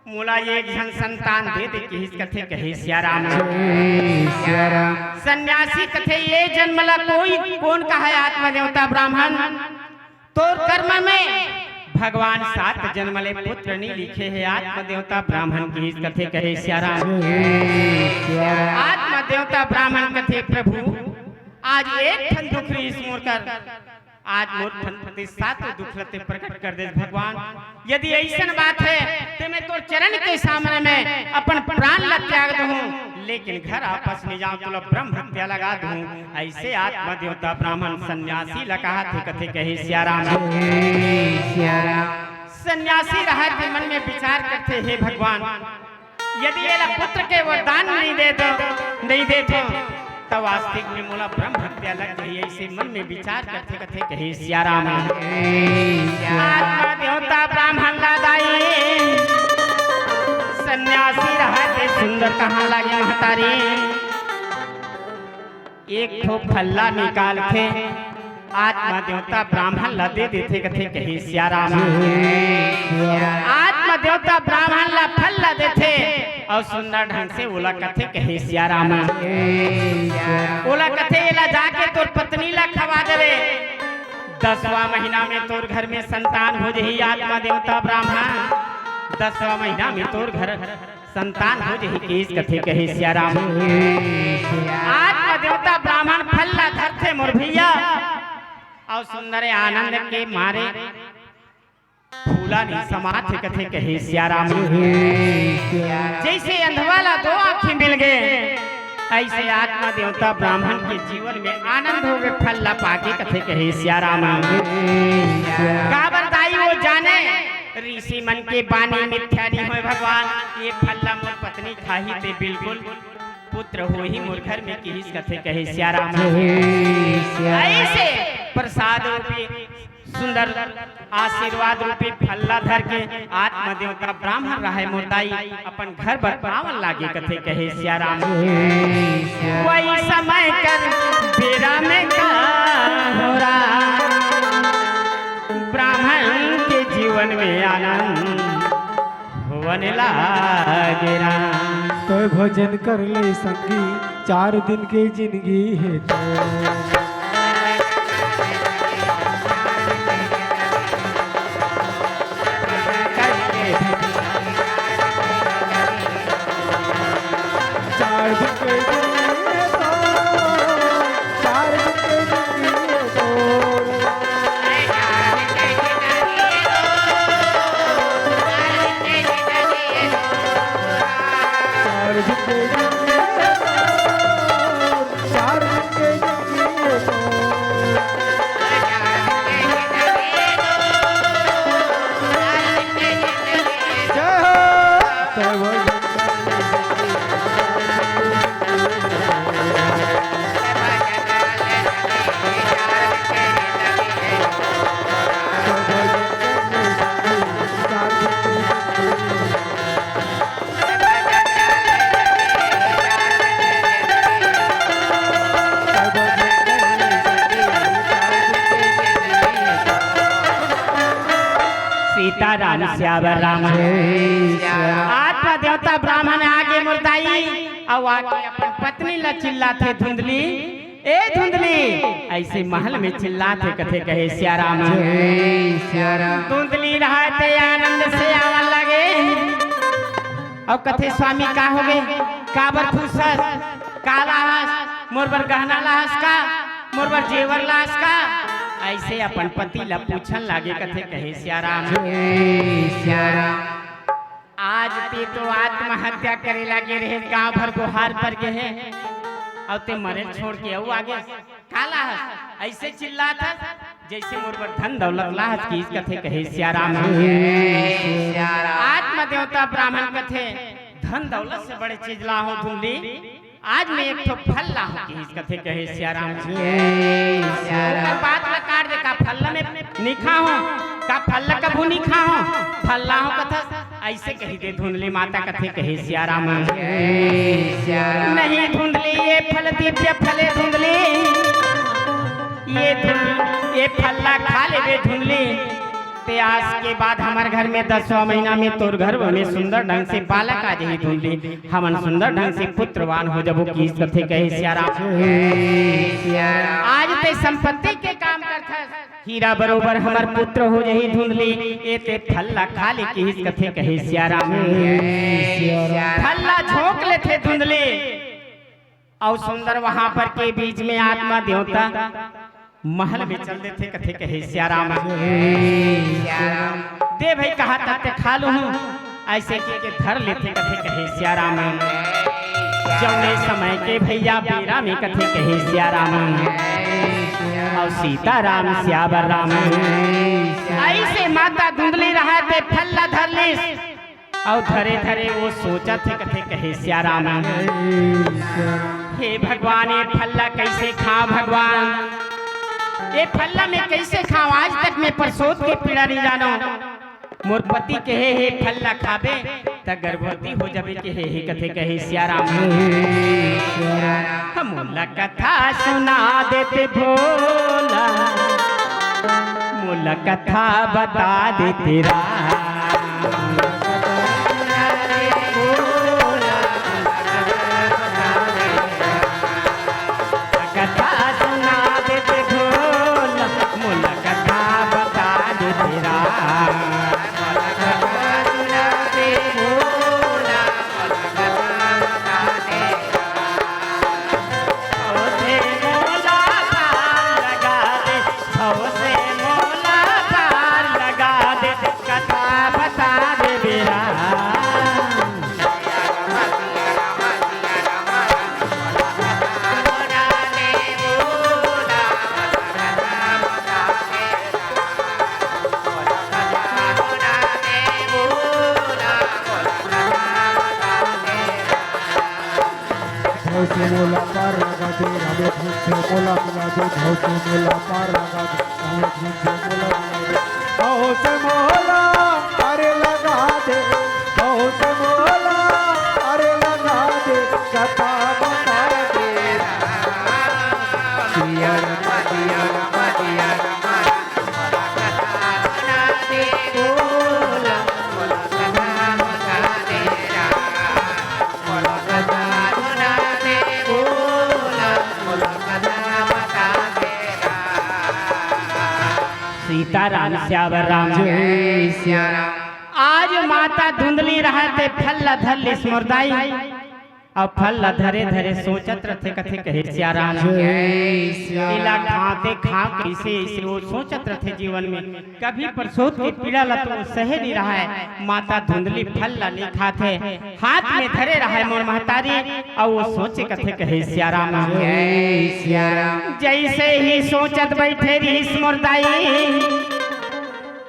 मोला एक झन संतान दे दे, किहिस कथे कहे सिया राम। जय सिया राम। सन्यासी कथे, ये जन्म ला कोई कोन कहय आत्मा देवता ब्राह्मण? तोर कर्म में भगवान सात जन्म ले पुत्र नइ लिखे हे, आत्मा देवता ब्राह्मण किहिस कथे कहे सिया राम। जय सिया राम। आत्मा देवता ब्राह्मण कथे, प्रभु, आज एक ठन दुख रिहिस मोर कर, आज मोर ठन ते सातों दुख ला ते प्रकट कर देस भगवान। यदि अइसन बात हे, ते मैं तोर चरण के सामने में अपन प्राण ला त्याग दूं, लेकिन घर वापस नइ जांव, तोला ब्रह्म हत्या लगा दूं। अइसे आत्मा देवता ब्राह्मण सन्यासी ला कहत हे, कथे कहे सिया राम। जय सिया राम। सन्यासी रहत हे, मन में विचार करथे, हे भगवान, यदि एला पुत्र के वरदान नइ दे दो, नइ देथों, त वास्तविक में मोला ब्रह्म हत्या लग जाही, अइसे मन में विचार करथे, कथे कहे सिया राम। आत्मा देवता ब्राह्मण ला दाई, सन्यासी रहत हे सुंदर, कहाँ लागे महतारी। एक ठो फल्ला निकालथे, आत्मा देवता ब्राह्मण ला दे देथे, कथे कहे सिया राम। आत्मा देवता ब्राह्मण ला फल्ला देथे अउ सुंदर ढंग से ओला कथे कहे सिया राम। ओला कथे, एला जाके तोर पत्नी ला खवा देवे, दसवां महीना में तोर घर में संतान हो जाही, आत्मा देवता ब्राह्मण, दसवां महीना में तोर घर संतान हो जाही, किहिस कथे कहे सिया राम। आत्मा देवता ब्राह्मण फल्ला धरथे मोर भैया, अउ सुंदर आनंद के मारे फूला नइ समाथे, कथे कहे सिया राम। जइसे अंधवा ला दो आँखी मिल गे, अइसे आत्मा देवता ब्राह्मण के जीवन में आनंद होगे, फल्ला पाके, कथे कहे सिया राम। काबर दाई, वो जाने ऋषि मन के बानी मिथ्या नइ होय भगवान। ये फल्ला मोर पत्नी खाही ते बिल्कुल पुत्र होही मोर घर में, किहिस कथे कहे सिया राम। जय सिया राम। अइसे प्रसाद रूपी सुंदर आशीर्वाद रूपी फल्ला धर के आत्मा देवता ब्राह्मण रहाय मोर दाई, अपन घर बर पावन लागे, कथे कहे सिया राम। जय सिया राम। वही समय कर बेरा में का हो राम, ब्राह्मण के जीवन में आनंद होवन लागे राम। तो भोजन कर ले संगी, चार दिन के जिंदगी हे तो। चार दिन के जिंदगी हे तो, चार दिन के जिंदगी हे तो। सीताराम सियावर राम। जय सिया राम। आत्मा देवता ब्राह्मण आगे मोर दाई, अउ आके अपन पत्नी ला चिल्लाथे, धुंधली, ए धुंधली, अइसे महल में चिल्लाथे, कथे कहे सिया राम। जय सिया राम। धुंधली रहत हे आनंद से आवन लागे। अउ कथे, स्वामी का होगे? काबर खुश हस? का लाहस? मोर बर गहना लाहस का? मोर बर जेवर लाहस का? अइसे अपन पति ला पूछन लागे, कथे, कहे सियाराम। जय सियाराम। आज ते तो आत्महत्या करे लागे रहे, गांव भर गोहार पर गे हे, अउ ते मरे छोड़ के अउ आगे। का लाहस? अइसे चिल्लात हस, जइसे मोर बर धन दौलत लाहस किहिस, कथे, कहे सियाराम। जय सियाराम। आत्म देवता ब्राह्मण कथे, धन दौलत से बड़े चीज लाहूं धुंधली, आज मैं एक ठो फल लाहूं किहिस, कथे, कहे सियाराम। जय सियाराम। ओकर बात ला काट दे, का फल ला मैं नी खाहूं, का फल ला कभू नी खाहूं, फल लाहूं कथस, अइसे कहि दे धुंधली माता, कथे, कहे सियाराम। जय सियाराम। नहीं धुंधली, ये फल दिव्य फल हे धुंधली, ये धुंधली, ये फल ला खा लेबे धुंधली, ते आज के बाद हमर घर में दसवां महीना में तोर घर में सुंदर ढंग से बालक आ जाही धुंधली, हमन सुंदर ढंग से पुत्रवान हो जबो किहिस, कथे, कहे सियाराम। जय सियाराम। आज ते संपत्ति के काम करथस, हीरा बरोबर हमर पुत्र हो जाही धुंधली, ए ते फल ला खा ले किहिस, कथे, कहे सियाराम। जय सियाराम। फल ला झोंक लेथे धुंधली, अउ सुंदर वहां पर के बीच में आत्मा देवता महल में चल देथे, कथे, कहे सियाराम। जय सियाराम। दे भई, कहा तक ते खा लूहूं, अइसे कहि के धर लेथे, कथे, कहे सियाराम। जउने समय के भइया बेरा में, कथे, कहे सियाराम। अउ सीताराम सियावर राम। अइसे माता धुंधली रहय ते फल ला धर लिस, अउ धरे धरे वो सोचत हे, कथे, कहे सियाराम। हे भगवान, ये फल ला कइसे खांव भगवान, ये फल ला मैं कइसे खांव? आज तक मैं परसोत के पीड़ा नी जानों। मोर पति कहे हे फल ला खाबे त गर्भवती हो जाबे, कहे हे, कथे, कहे सियाराम। मोला कथा सुना देते भोला, मोला कथा बता देते राम। कथा सुना देते भोला, मोला कथा बता देते राम। भव से मोला पार लगा दे, रामे खून से मोला मिला दे, भव से मोला पार लगा दे, रामे खून से मोला मिला दे, भव से मोला पार लगा दे, भव से मोला पार लगा दे, कथा बता दे। सिया राम, सिया राम, सिया राम। सीताराम सियावर राम। जय सिया राम। आज माता धुंधली रहय ते फल ला धर लिस मोर दाई। अउ फल ला धरे धरे सोचत रथे, कथे, कहे सियाराम। जय सिया राम। एला खांव ते खांव कइसे, अइसे वो सोचत रथे जीवन में। कभी परसोत के पीड़ा ला तो सहे नी रहय। माता धुंधली फल ला नी खाथे, हाथ में धरे रहय मोर महतारी, अउ वो सोचे, कथे, कहे सियाराम। जय सिया राम। जइसे ही सोचत बइठे रिहिस मोर दाई,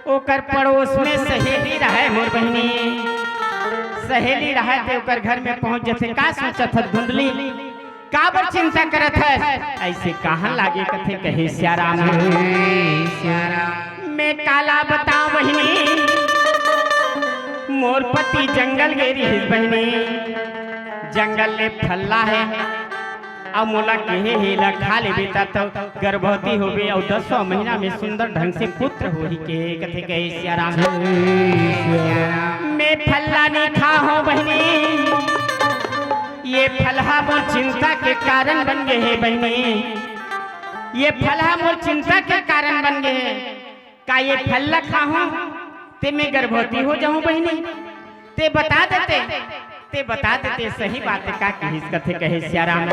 ओकर पड़ोस में सहेली रहय मोर बहिनी, सहेली रहय ते ओकर घर में पहुंच जथे। का सोचत हस धुंधली, काबर चिंता करत हस? अइसे कहन लागे, कथे, कहे सियाराम। मैं काला बतांव बहिनी, मोर पति जंगल गे रिहिस बहिनी, जंगल ले फल लाहे, अउ मोला केहे हे, एला खा लेबे त, त गर्भवती होबे अउ दसवां महीना में सुंदर ढंग से पुत्र होही के, कथे, कहे सियाराम। मैं फल ला नी खाहूं बहिनी, ये फल हा मोर चिंता के कारण बन गे हे बहिनी, ये फल हा मोर चिंता के कारण बन गे हे। का ये फल ला खाहूं ते मैं गर्भवती हो जाहूं बहिनी? ते बता देते। ते बता देते सही बात का किहिस कथे कहे सियाराम।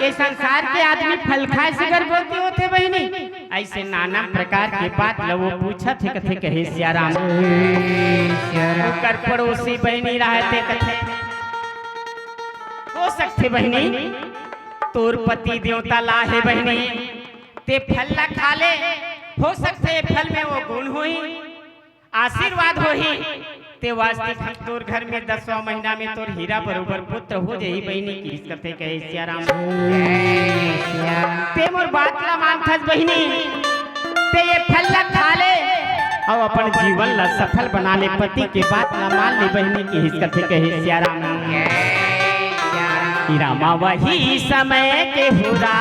ये संसार के आदमी फल खाए से गर्भवती होथे बहिनी, अइसे नाना प्रकार के बात ल वो पूछत हे कथे कहे सियाराम। ओकर पड़ोसी बहिनी रहय ते कथे, हो सकथे बहिनी तोर पति देवता ला हे बहिनी, ते फल ला खा ले, हो सकथे फल में वो गुण होही, आशीर्वाद होही, ते वास्ते हम तोर घर में दसवां महीना में तोर हीरा बरोबर पुत्र हो जाही बहिनी किहिस कथे कहे सियाराम। ते मोर बात ला मानथस बहिनी, ते ये फल ला खा ले अउ अपन जीवन ला सफल बना ले, पति के बात ला मान ले बहिनी किहिस कथे कहे सियाराम। रामा वही समय के हुरा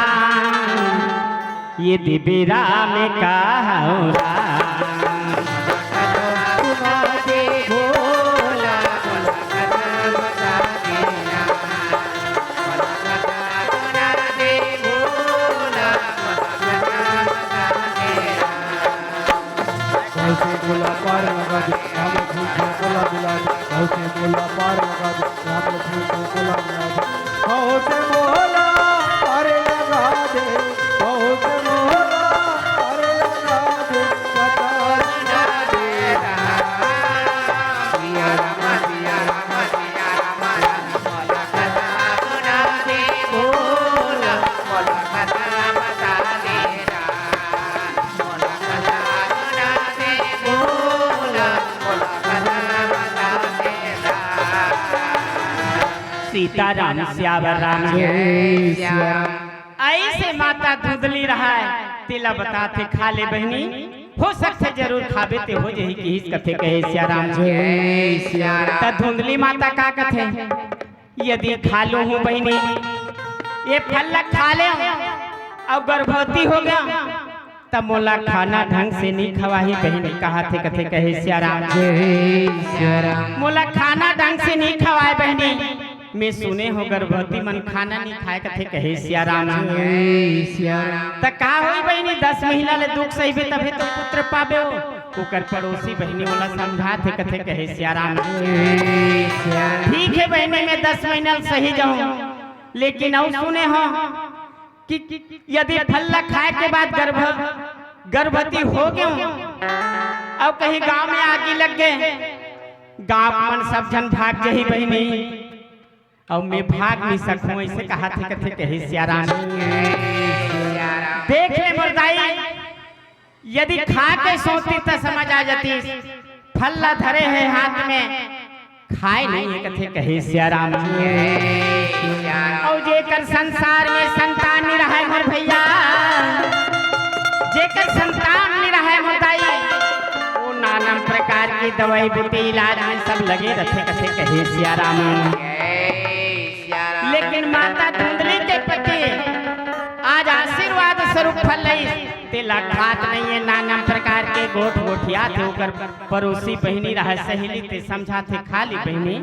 ये दिबेरा में का हौरा। सीताराम सियावर राम। जय सियाराम। अइसे माता धुंधली रहय, तेला बताथे खा ले बहिनी, हो सकथे जरूर खाबे ते हो जही किहिस कथे कहे सियाराम। जय सियाराम। त धुंधली माता का कथे, यदि खा लूं हूं बहिनी, ये फल ला खा ले अउ गर्भवती हो गया, त मोला खाना ढंग से नी खवाही बहिनी, कहाथे कथे कहे सियाराम। जय सियाराम। मोला खाना ढंग से नी खवाय बहिनी, मैं सुने हों गर्भवती मन खाना नी खाय कथे कहे सियाराम। जय सियाराम। त का होई बहिनी, दस महीना ले दुख सहिबे तभे तो पुत्र पाबे हो। ओकर पड़ोसी बहिनी ओला समझाथे कथे कहे सियाराम। जय सियाराम। ठीक हे बहिनी, मैं दस महीना ले सही जाहूं, लेकिन अउ सुने हों कि यदि फल ला खाय के बाद गर्भ, गर्भवती हो गेंव अउ कहीं गांव में आगी लग गे, गांव मन सब झन भाग जही बहिनी, अउ मैं भाग नी सकूं, अइसे कहाथे कथे कहे सियाराम। देख ले मोर दाई, यदि खा के सोती त समझ आ जातिस, फल ला धरे हे हाथ में, खाय नहीं हे कथे कहे सियाराम। अउ जेकर संसार में संतान नी रहय मोर भइया, जेकर संतान नी रहय मोर दाई, वो नाना प्रकार के दवाई बूटी इलाज में सब लगे रथे कथे कहे सियाराम। लेकिन माता धुंधली के पति आज आशीर्वाद स्वरूप फल लइस, तेला खात नहीं हे, नाना प्रकार के गोठ गोठियाथे, ओकर पड़ोसी बहिनी रहय सहेली ते समझाथे, खा ले बहिनी।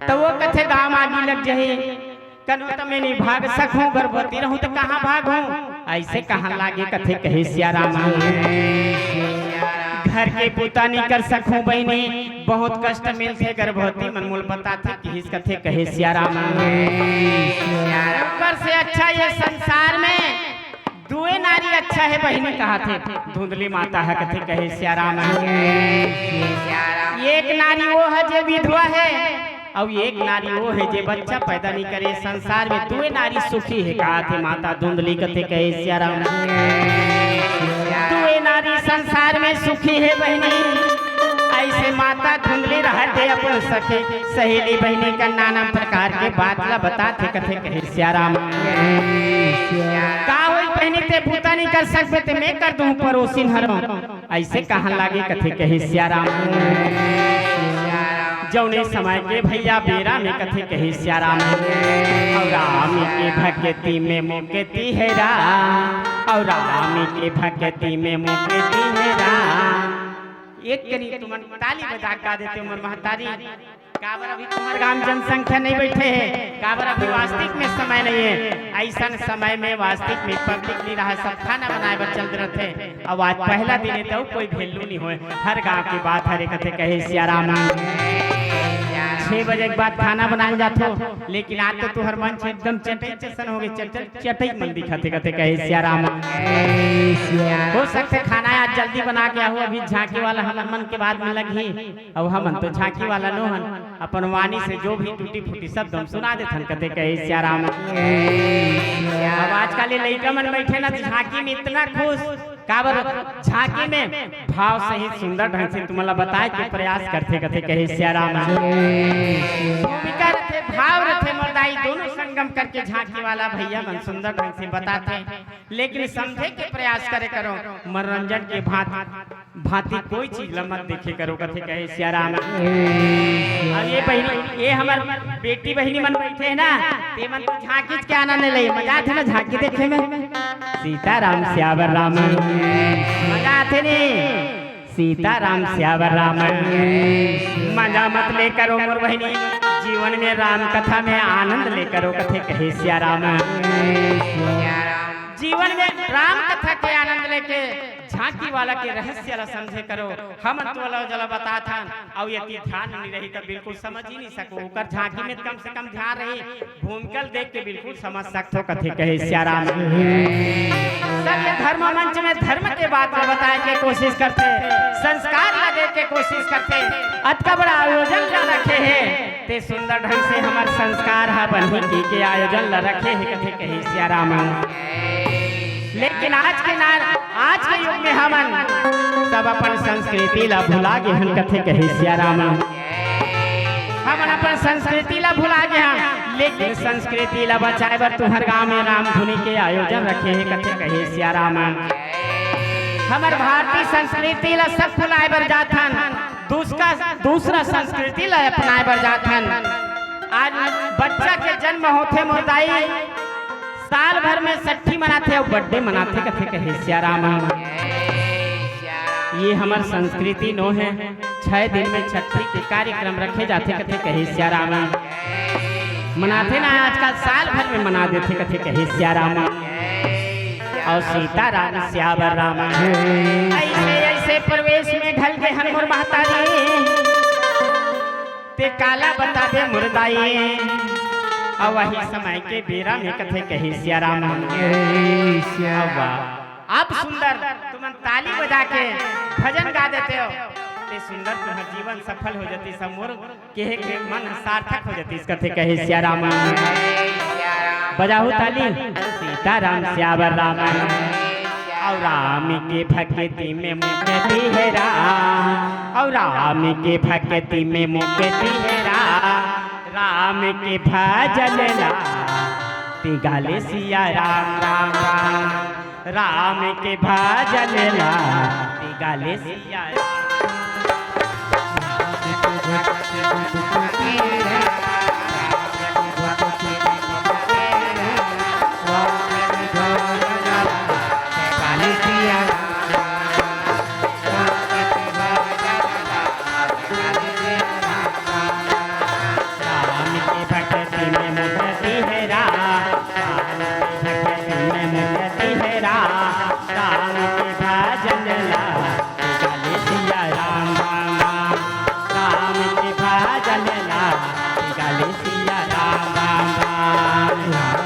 त वो कथे गांव आगी लग जही, कनो त मैं नी भाग सकूं, गर्भवती रहूं त कहां भागूं, अइसे कहन लागे कथे कहे सियाराम। घर के बूता नी कर सकूं बहिनी, बहुत कष्ट मिलथे, गर्भवती मन मोला बताथे किहिस कथे कहे सियाराम। ओकर से अच्छा ये संसार में दुए नारी अच्छा हे बहिनी, कहाथे धुंधली माता ह कथे कहे सियाराम। एक नारी वो हे जे विधवा हे, अउ एक नारी वो हे जे बच्चा पैदा नी करे। संसार में दुए नारी सुखी हे, कहाथे माता धुंधली कथे कहे सियाराम। दुए नारी संसार में सुखी हे बहिनी, अइसे माता धुंधली रहथे अपन सखी सहेली बहिनी का नाना प्रकार के बात ला बताथे कथे कहे सियाराम। का होई बहिनी, ते बूता नी कर सकबे ते मैं कर दूं पड़ोसिन हरंव, अइसे कहन लागे कथे कहे सियाराम। जउने समय के भइया बेरा में कथे कहे सियाराम। अउ राम के भक्ति में मुक्ति हे राम, अउ राम के भक्ति में मुक्ति हे राम। एक कनी तुमन ताली बजा के गा देते हो मोर महतारी। काबर अभी तुम्हर गांव जनसंख्या नहीं बइठे हे, काबर अभी वास्तविक में समय नहीं हे। अइसन समय में वास्तविक में पब्लिक नी रहय, सब खाना बनाय बर चल दे रथे। अउ आज पहला दिन हे त कोई value नी होय। हर गांव के बात हरे कथे कहे सियाराम। छह बजे के बाद खाना बनाए जाथो, लेकिन आज तो तुहर मंच एकदम चटई जैसन हो गए, चटई चटई मन दिखत हे, कथे कहे सिया राम। हो सकथे खाना आज जल्दी बना के आहू, अभी झांकी वाला हमन मन के बाद में लगही, अउ हमन तो झांकी वाला नो हन, अपन वाणी से जो भी टूटी फूटी शब्द हम सुना देथन, कथे कहे सिया राम। अब आजकल ये लइका मन बैठे ना झांकी में इतना खुश, काबर झांकी में भाव सहित सुंदर ढंग से तुमन ला बताए के प्रयास करथे, कथे कहे सिया राम। भूमिका रथे, भाव रथे, मोर दाई दोनों संगम करके झांकी वाला भैया मन सुंदर ढंग से बताथे, लेकिन समझे के प्रयास करे करो, मनोरंजन के भांति भांति कोई चीज ला मत देखे करो, कथे कहे सिया राम। अब ये बहिनी, ये हमर बेटी बहिनी मन बैठे हे ना, ते मन तो झांकीच के आनंद ले, मजा आथे ना झांकी देखे में। सीता राम सियावर राम, मजा आथे नी। सीता राम सियावर राम, मजा मत ले करो मोर बहिनी, जीवन में राम कथा में आनंद ले करो, कथे कहे सिया राम। जीवन में राम कथा के आनंद लेके झांकी वाला के रहस्य ला समझे करो। हमन तो ला जला बताथन, अउ यदि ध्यान नहीं रही त बिल्कुल समझ ही नहीं सको। ओकर झांकी में कम से कम ध्यान रही, भूमिका ल देख के बिल्कुल समझ सकथो, कथे कहे सिया राम। सत्य धर्म मंच में धर्म के बात ला बताए के कोशिश करथे, संस्कार ला दे के कोशिश करथे। अतका बड़ा आयोजन ला रखे हे, ते सुंदर ढंग से हमर संस्कार ह बनही की के आयोजन ला रखे हे, कथे कहे सिया राम। लेकिन आज के नार, आज के युग में हमन सब अपन संस्कृति ला भुला गे हन, कथे कहे सिया राम। हमन अपन संस्कृति ला भुला गे हन, लेकिन संस्कृति ला बचाए बर तुहर गांव में रामधुनी के आयोजन रखे हे, कथे कहे सिया राम। हमर भारतीय संस्कृति ला सब भुलाए बर जात हन, दूसरा, दूसरा संस्कृति ला अपनाए बर जात हन। आज बच्चा के जन्म होथे मोर दाई, साल भर में छट्ठी मनाथे अउ birthday मनाथे, कथे कहे सिया राम। ये हमर संस्कृति नो हे, छह दिन में छट्ठी के कार्यक्रम रखे जाथे, कथे कहे सिया राम। मनाथे ना, आजकल साल भर में मना देथे, कथे कहे सिया राम। अउ सीता राम सियावर राम। ऐसे ऐसे प्रवेश में ढल गे हन मोर महतारी, ते काला बताबे मोर दाई। अउ वही समय के बेरा में कथे कहे सिया राम। अउ वाह, अब सुंदर तुमन ताली बजा के भजन गा देते हो, ते सुंदर तुम्हार जीवन सफल हो जाती सब मोर केहे के मन सार्थक हो जातिस, कथे कहे सिया राम। बजाहू ताली। सीता राम सियावर राम। अउ राम के भक्ति में मुक्ति हे राम, अउ राम के भक्ति में मुक्ति हे राम। राम के भजन ला, ते गाले सिया राम, राम, राम। राम के भजन ला, ते गाले सिया राम। राम के भक्ति में मुक्ति हे राम, राम के भक्ति में मुक्ति हे राम। राम के भजन ला, गाले सिया राम, राम, राम। राम के भजन ला, गाले सिया राम, राम, राम।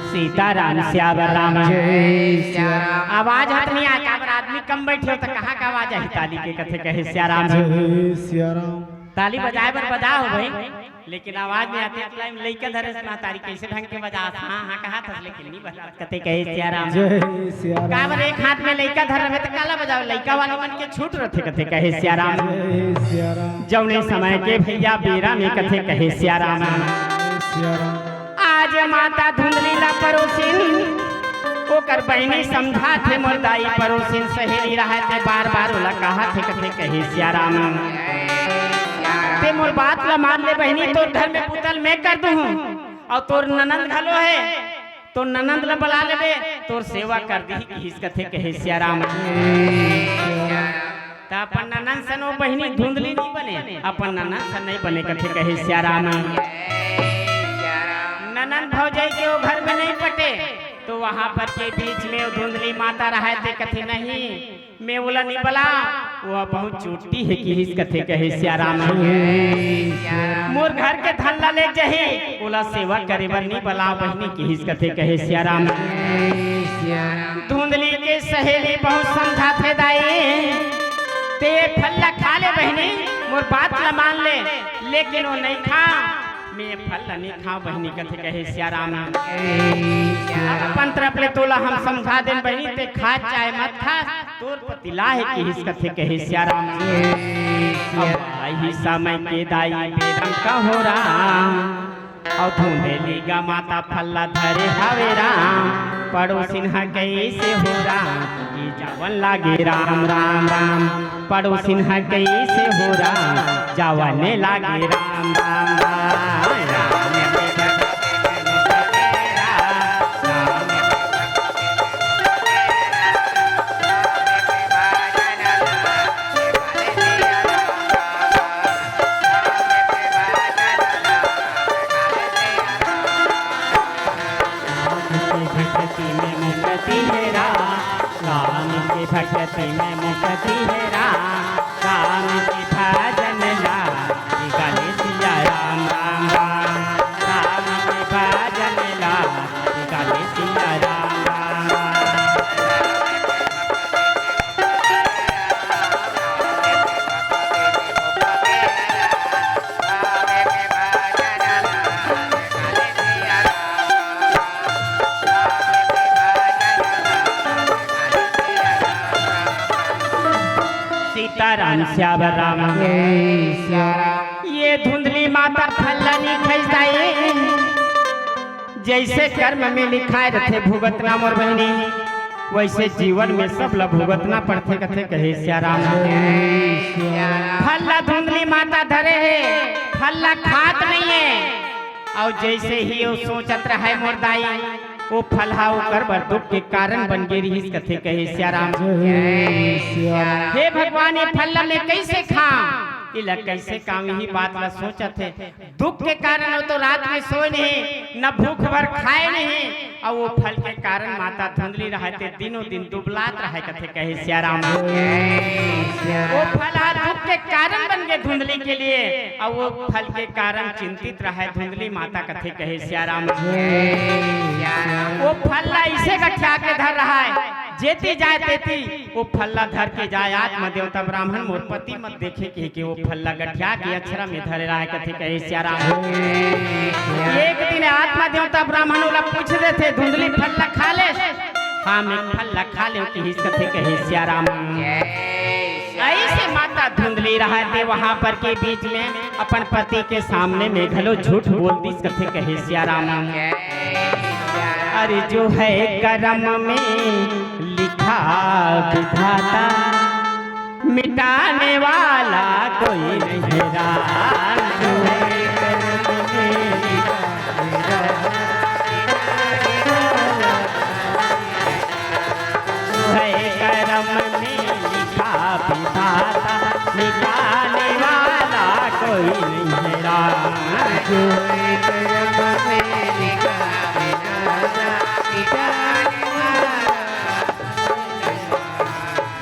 सीताराम सियावर राम। जय सिया राम। आवाज हाथ नहीं आय, काबर आदमी कम बैठे हो, तो कहाँ का आवाज आही ताली के? कथे कहे सिया राम। जय सिया राम। ताली बजाए बर बजाओ भाई, लेकिन आवाज नहीं आती। अतलाई में लइका धरे से महतारी कैसे ढंग के बजा, हाँ, हाँ, कहा था, लेकिन नहीं बजा। कथे कहे सिया राम। जय सिया राम। काबर एक हाथ में लइका धर रहे तो काला बजाओ, लइका वाले मन के छूट रथे। कथे कहे सिया राम। जय सिया राम। जौने समय के भैया बेरा में कथे कहे सिया राम। जय सिया राम। आज माता धुंधली ला परोसिन, ओकर बहिनी समझाथे मोर दाई परोसिन सहेली रहे ते बार बार ओला कहा थे। कथे कहे सिया राम। ते मोर बात ला मान ले बहिनी, तोर घर में बुता ल मैं कर दूहूं, अउ तोर ननंद घलो हे, तोर ननंद ला बला लेबे, तोर सेवा कर दिही किहिस कथे कहे सियाराम। त अपन ननंद सन ओ बहिनी धुंधली नइ बने, अपन ननंद सन नइ बने कथे कहे सियाराम। ननंद भौजाई के ओ घर में नइ पटे, त वहां पर के बीच में ओ धुंधली माता रहय ते कथे नहीं, मैं ओला नइ बलांव, ओ बहुत चोटी हे किहिस कथे कहे सियाराम। मोर घर के धन ला लेग जाही, ओला सेवा करे बर नइ बलांव बहिनी किहिस कथे कहे सियाराम। धुंधली के सहेली बहुत समझाथे दाई, ते फल ला खा ले बहिनी, मोर बात ला मान ले, लेकिन ओ नइ खा। मैं फल ला नइ खांव बहिनी कथे कहे सियाराम। अपन तरफ ले तोला हम समझा देन बहिनी, ते खा चाहे मत खा, तोर पति ला हे किहिस कथे कहे सियाराम। अब आही समय के दाई बेरम कहो राम, अउ धुंधली गा माता फल ला धरे हवे राम। पड़ोसिन ह कइसे हो राम, कि जावन लागे राम राम राम। पड़ोसिन ह कइसे हो राम, जावन लागे राम राम राम। राम के भक्ति में मुक्ति हे राम, राम के भक्ति में मुक्ति हे राम, राम के भजन ला, निकाले सिया राम, राम, राम, राम के भजन ला, निकाले सिया राम, राम, राम। सीताराम श्याम राम। जय सिया राम। ये धुंधली माता फल ला नइ खाइस दाई, जइसे कर्म में लिखाय रथे भुगतना मोर बहिनी, वइसे जीवन में सब ला भुगतना पड़थे कथे कहे सिया राम। जय सिया राम। फल ला धुंधली माता धरे हे, फल ला खात नइ हे, अउ जइसे ही ओ सोचत रहय मोर दाई, ओ फल हा ओकर बर दुख के कारण बन गे रिहिस कथे कहे सिया राम। जय सिया राम। हे भगवान, ये फल ला मैं कइसे खांव, एला कइसे खांव, इही बात ला सोचत हे। दुख के कारण ओ तो रात में सोय नहीं, न भूख भर खाय नहीं, अउ ओ फल के कारण माता धुंधली रहय ते दिनों दिन दुबलात रहय कथे कहे सिया राम। जय सिया राम। ओ फल हा दुख के कारण बन गे धुंधली के लिए, अउ ओ फल के कारण चिंतित रहय धुंधली माता कथे कहे सिया राम। जय सिया राम। ओ फल ला अइसे गठिया के धर रहय, जेती जाय तेती ओ फल ला धर के जाय, आत्मा देवता ब्राह्मण मोर पति मत देखे कहिके ओ फल ला गठिया के अछरा में धरे रहय कथे कहे सिया राम। एक दिन आत्मा देवता ब्राह्मण ओला पूछ देथे, धुंधली फल ला खा ले? हाँ, मैं फल ला खा लेंव किहिस कथे कहे सिया राम। अइसे माता धुंधली रहय ते वहां पर के बीच में अपन पति के सामने में घलो झूठ बोल दिस कथे कहे सिया राम। अरे जो है करम में लिखा विधाता, मिटाने वाला कोई नहीं राम। जो है करम में लिखा विधाता, जो है करम में लिखा विधाता, मिटाने वाला कोई नहीं है राम। जो है करम में लिखा विधाता, मिटाने वाला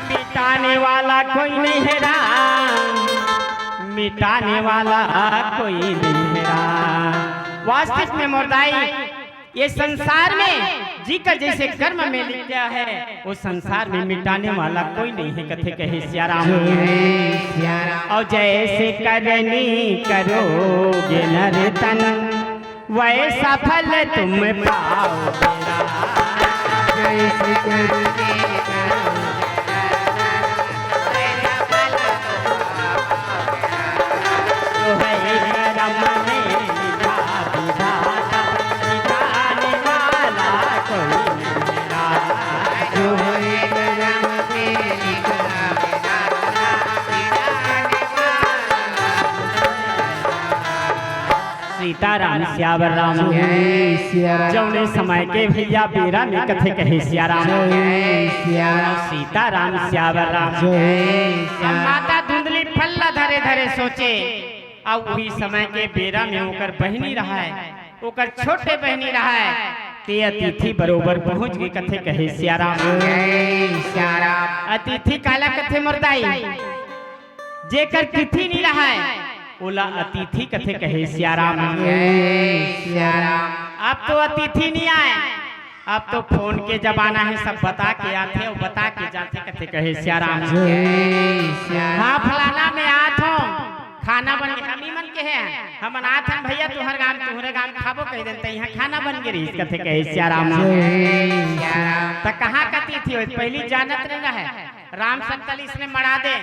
मिटाने वाला कोई नहीं है राम, मिटाने वाला कोई नहीं है राम। वास्तविक में मोर दाई, ये संसार में जीकर जइसे कर्म में लिखा है, ओ संसार में मिटाने वाला कोई नहीं है, कथे कहे सिया राम। जय सिया राम। अउ जइसे करनी करोगे नर तन, वैसा फल तुम पाओगे राम। जैसे करनी करोगे जो है करम में लिखा विधाता, मिटाने वाला कोई नहीं राम। जो है करम में लिखा विधाता, मिटाने वाला सीताराम सियावर राम। जय सिया राम। जौने समय के भैया बेरा में कथे कहे सिया राम। जय सिया राम। सीताराम सियावर राम। जय सिया राम। माता धुंधली फल ला धरे धरे सोचे, अउ उही समय के बेरा में ओकर बहिनी रहय, ओकर छोटे बहिनी रहय, ते अतिथि बरोबर पहुंच गे कथे कहे सिया राम। जय सिया राम। अतिथि काला कथे मोर दाई? जेकर तिथि नी रहय, ओला अतिथि कथे कहे सिया राम। जय सिया राम। अब तो अतिथि नी आय, अब तो फोन के जमाना हे, सब बता के आथे अउ बता के जाथे कथे कहे सिया राम। जय सिया राम। हाँ, फलाना में आत हों, खाना बन गे, हमी मन के हे, हमन आत हन भैया, तुहर गांव, तुहरे गांव खाबो कहि देन, त इहाँ खाना बन गे रहिस कथे कहे सिया राम। जय सिया राम। त कहाँ कती थी, पहिली जानत नइ रहय, राम संतल इसने मड़ा दे,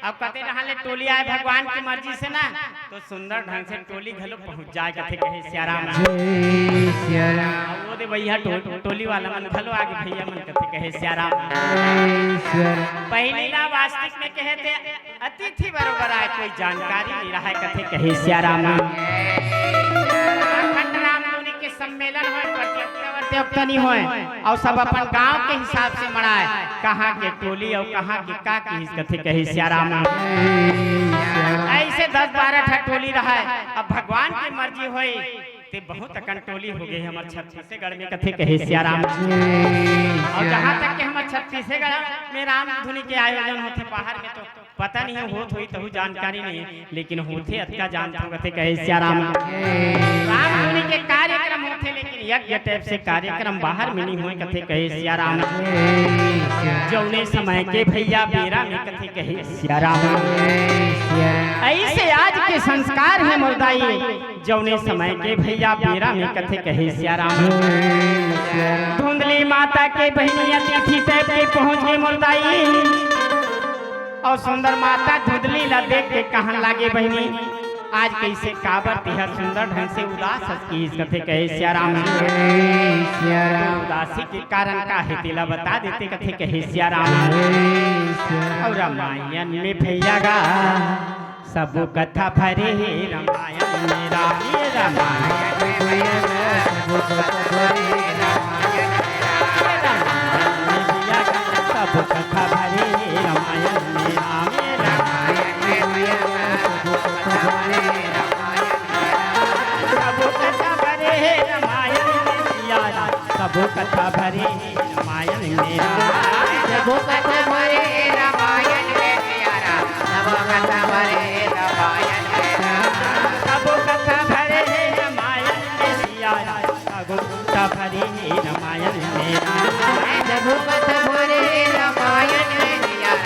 अब कते रहन ले टोली आय भगवान के मर्जी से ना, तो सुंदर ढंग से टोली घलो पहुंच जाय कथे कहे सिया राम। जय सिया राम। अब वो दे भैया टो-, टोली वाला मन घलो आगे भैया मन कथे कहे सिया राम। जय सिया राम। पहिली ना वास्तविक में कहे ते अतिथि बरोबर आय, कोई जानकारी नइ रहय कथे कहे सिया राम। अखंड राम धुनी के सम्मेलन होय, प्रतियोगिता प्रतियोगिता नइ होय, अउ सब अपन गांव के हिसाब से मड़ाय, कहाँ के टोली अउ कहाँ के का किहिस कथे कहे सिया राम। अइसे दस बारह ठा टोली रहय, अब भगवान के मर्जी होय, ते बहुत अकन टोली हो गे हमर छत्तीसगढ़ में कथे कहे सिया राम। अउ जहाँ तक के हमर छत्तीसगढ़ में राम धुनी के आयोजन होथे बाहर में, तो पता नहीं होत होही, तहू जानकारी नहीं हे, लेकिन होथे अतका जानथों कथे कहे सिया राम। राम धुनी के कार्यक्रम होथे, लेकिन यज्ञ type से कार्यक्रम बाहर में नइ होय कथे कहे सिया राम। जौने समय के भैया बेरा में कथे कहे सिया राम। अइसे आज के संस्कार हे मोर दाई, जौने समय के भैया बेरा में कथे कहे सिया राम। धुंधली माता के बहिनी अतिथि type के पहुंच गे मोर दाई। अउ सुंदर माता धुंधली ला देख के कहन लागे, बहिनी, आज कइसे काबर तेहा सुंदर ढंग से उदास हस किहिस कथे कहे सिया राम। जय सिया राम। उदासी के कारण का हे तेला बता देते कथे कहे सिया राम। जय सिया राम। अउ रामायण में भैया गा सब कथा भरे हे रामायण में राम, ये रामायण में भैया गा, सब कथा भरे हे रामायण में राम, ये रामायण में भैया गा, सब कथा भरे हे रामायण में सिया राम, सब कथा भरे हे रामायण में राम। सब कथा भरे रामायण में सिया राम। सब कथा भरे रामायण में राम। सब कथा भरे रामायण में सिया राम। सब कथा भरे रामायण में राम। सब कथा भरे रामायण में सिया राम। सब कथा भरे रामायण में राम।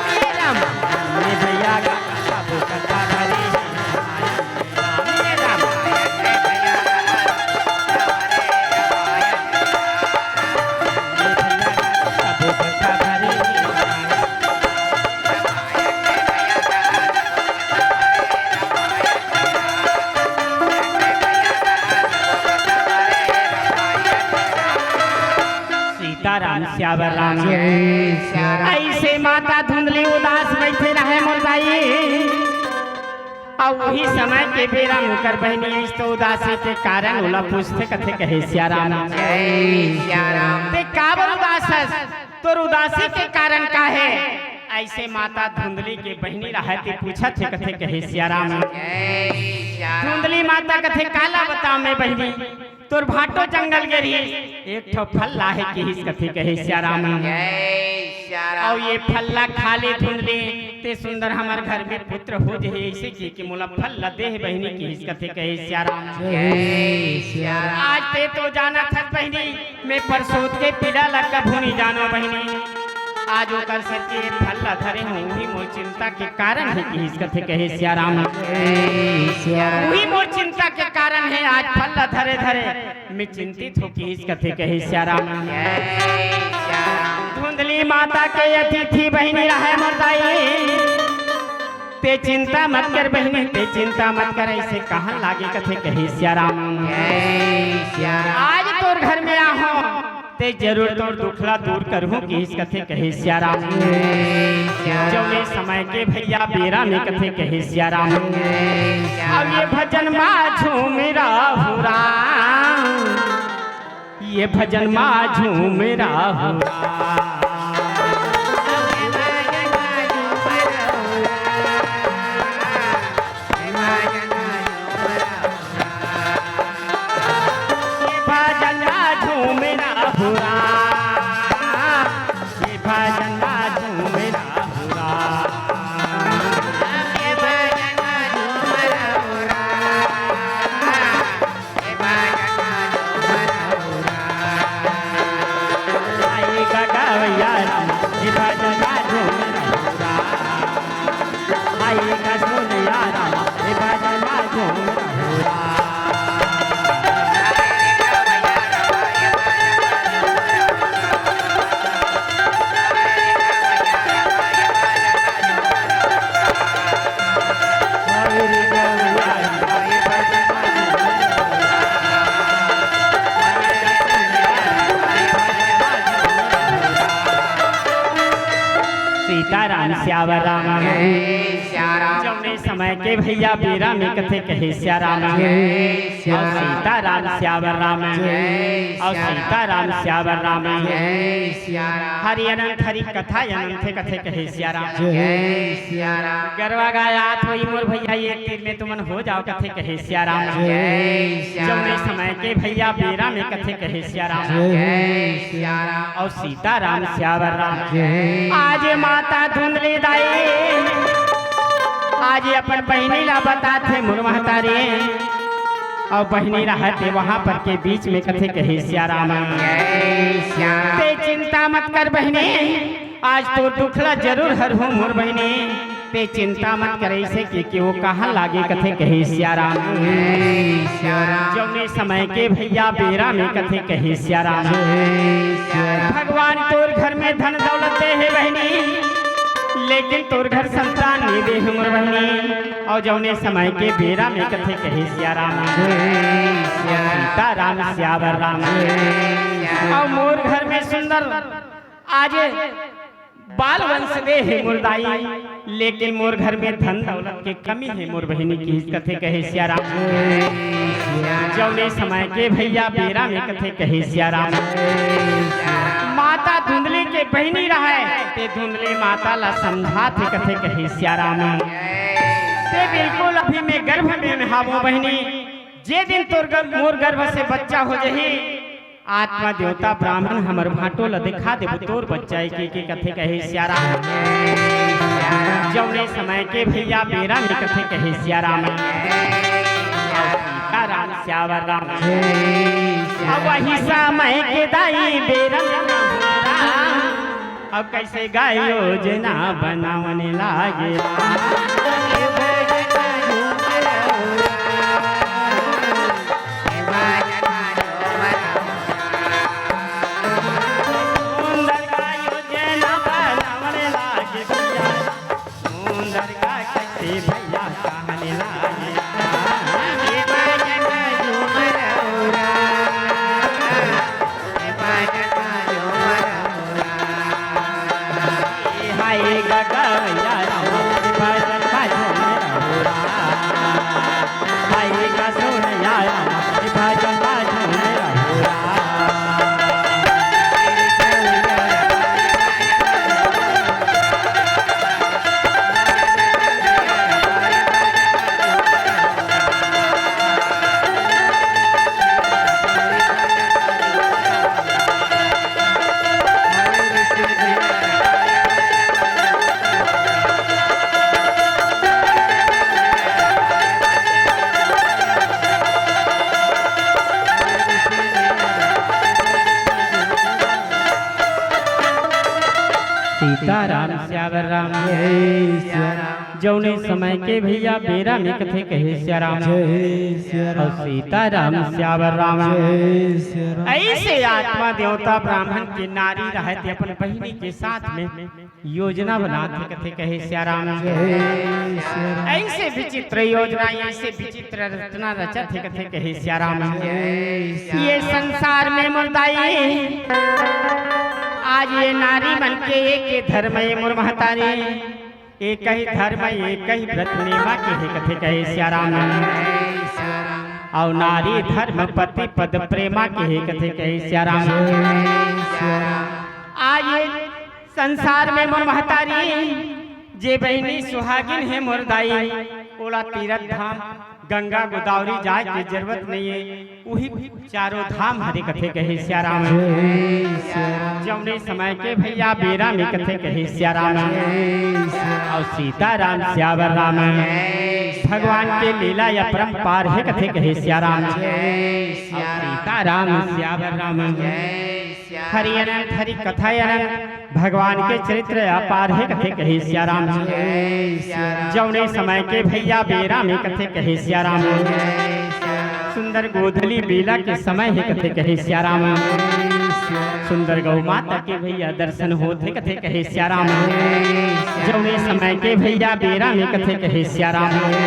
ये रामायण में भैया गा, सब कथा भरे रामायण में राम। ये रामायण में भैया गा, सीताराम सियावर राम। जय सिया राम। अइसे माता धुंधली उदास बइठे रहय मोर दाई। अउ उही समय के बेरा में ओकर बहिनी आइस तो उदासी के कारण ओला पूछथे कथे कहे सिया राम। जय सिया राम। ते काबर उदास हस? तोर उदासी के कारण का हे? अइसे माता धुंधली के बहिनी रहय ते पूछत हे कथे कहे सिया राम। जय सिया राम। धुंधली माता कथे काला बतावं मैं बहिनी, तोर भांटो जंगल गे रहिस, एक ठो फल लाहे किहिस कथे कहे सिया राम। जय सिया राम। अउ ये फल ला खा ले धुंधली, ते सुंदर हमर घर में पुत्र हो जही, अइसे कहि के मोला फल ला दे हे बहिनी किहिस कथे कहे सिया राम। जय सिया राम। आज ते तो जानत हस बहिनी, मैं परसोत के पीड़ा ला कभू नइ जानों बहिनी। आज ओकर सेती ये फल ला धरे हों, उही मोर चिंता के कारण हे किहिस कथे कहे सिया राम। जय सिया राम। उही मोर चिंता के कारण हे आज फल ला धरे धरे मैं चिंतित हों किहिस कथे कहे सिया राम। धुंधली माता के अतिथि बहिनी रहय मोर दाई। ते चिंता मत कर बहिनी, ते चिंता मत कर, अइसे कहन लागे कथे कहे सिया राम। आज तोर घर में आहों, ते जरूर तोर दुख ला दूर करहूँ किहिस कथे कहे सिया राम। जउने समय के भैया बेरा में कथे कहे सिया राम। अब ये भजन मा झूम राहु राम, ये भजन मा झूम राहु राम। ये भजन मा झूम राहु राम, ये भजन मा झूम राहु राम। सीताराम सियावर राम। जय सिया राम। जउने समय के भैया बेरा में कथे कहे सिया राम। जय सिया राम। सीताराम सियावर राम। जय सिया राम। सीताराम सियावर राम। जय सिया राम। हरि अनंत हरि कथा अनंत हे कथे कहे सिया राम। जय सिया राम। गरवा गाय आत होई मोर भैया एक तीर में तुमन हो जाव कथे कहे सिया राम। जय सिया राम। जउने समय के भैया बेरा में कथे कहे सिया राम। जय सिया राम। अउ सीताराम सियावर राम। जय। आज माता धुंधली दाई, आज अपन बहिनी ला बताथे मोर महतारी। अउ बहिनी रहत हे वहाँ पर के बीच में कथे कहे सिया राम। जय सिया राम। ते चिंता मत कर बहिनी, आज तोर दुख ला जरूर हरहूँ मोर बहिनी। ते चिंता मत कर, अइसे के, के वो कहाँ लागे कथे कहे सिया राम। जय सिया राम। जउने समय के भैया बेरा में कथे कहे सिया राम। जय सिया राम। भगवान तोर घर में धन दौलत दे हे बहिनी, लेकिन तोर घर संतान नहीं दे हे मोर बहिनी। अउ जउने समय के बेरा में कथे कहे सिया राम। जय सिया राम। सीताराम सियावर राम। जय सिया राम। अउ मोर घर में सुंदर आज बाल वंश दे हे मोर दाई, लेकिन मोर घर में धन दौलत के कमी हे मोर बहिनी किहिस कथे कहे सिया राम। जउने समय के भैया बेरा में कथे कहे सिया राम। माता धुंधली के बहिनी रहय, ते धुंधली माता ला समझाथे कथे कहे सिया राम। ते बिल्कुल अभी में गर्भ में हावों बहिनी, जे दिन तोर गर्भ, मोर गर्भ से बच्चा हो जही, आत्मा देवता ब्राह्मण हमर भांटो ल दिखा देबो तोर बच्चा ए के, के कथे कहे सिया राम। जउने समय के भैया बेरा में कथे कहे सिया राम। सीताराम सियावर राम। अब वही समय के दाई बेरा में अब कइसे गाय योजना बनावन लागे। सुंदर गाय योजना बनावन लागे भैया, सुंदर का कइसे भैया कहने लागे। हाय गगा भैया राम, भजन बाजो मेरा हो राम। हाय गा सुन या राम, भजन बाजो मेरा हो राम। सीताराम सियावर राम। जय सिया राम। जौने समय के भैया बेरा में कथे कहे सिया राम। जय सिया राम। और सीता राम सियावर राम। जय सिया राम। ऐसे आत्मा देवता ब्राह्मण के नारी रहत अपन बहिनी के साथ में योजना बनात हे कथे कहे सिया राम। जय सिया राम। ऐसे विचित्र योजना, ऐसे विचित्र रचना रचत हे कथे कहे सिया राम। जय सिया ये राम। संसार में मोर दाई, आज ये नारी मन के एक धर्म हे मोर महतारी। एक ही धर्म, एक ही व्रत नेमा के हे कथे कहे सिया राम। और नारी धर्म पति पद प्रेमा के हे कथे कहे सिया राम। आज ये संसार में मोर महतारी, जे बहिनी सुहागिन हे मोर दाई, ओला तीरथ धाम गंगा गोदावरी जाए के जरूरत नहीं है, उही चारों धाम हरे कथे कहे सिया राम। जय सिया राम। जौने समय के भैया बेरा में कथे कहे सिया राम। जय सिया राम। और सीता राम सियावर राम। जय सिया राम। भगवान के लीला या परम्पार हे कथे कहे सिया राम। जय सिया राम। सीता राम सियावर राम। जय सिया राम। हरि अनंत हरि कथा अनंत, भगवान के चरित्र अपार हे कथे कहे सिया राम। जय सिया राम। जौने समय के भैया बेरा में कथे कहे सिया राम। जय सिया राम। सुंदर गोधली बेला के समय हे कथे कहे सिया राम। जय सिया राम। सुंदर गौ माता के भैया दर्शन होत हे कथे कहे सिया राम। जय सिया राम। जौने समय के भैया बेरा में कथे कहे सिया राम। जय सिया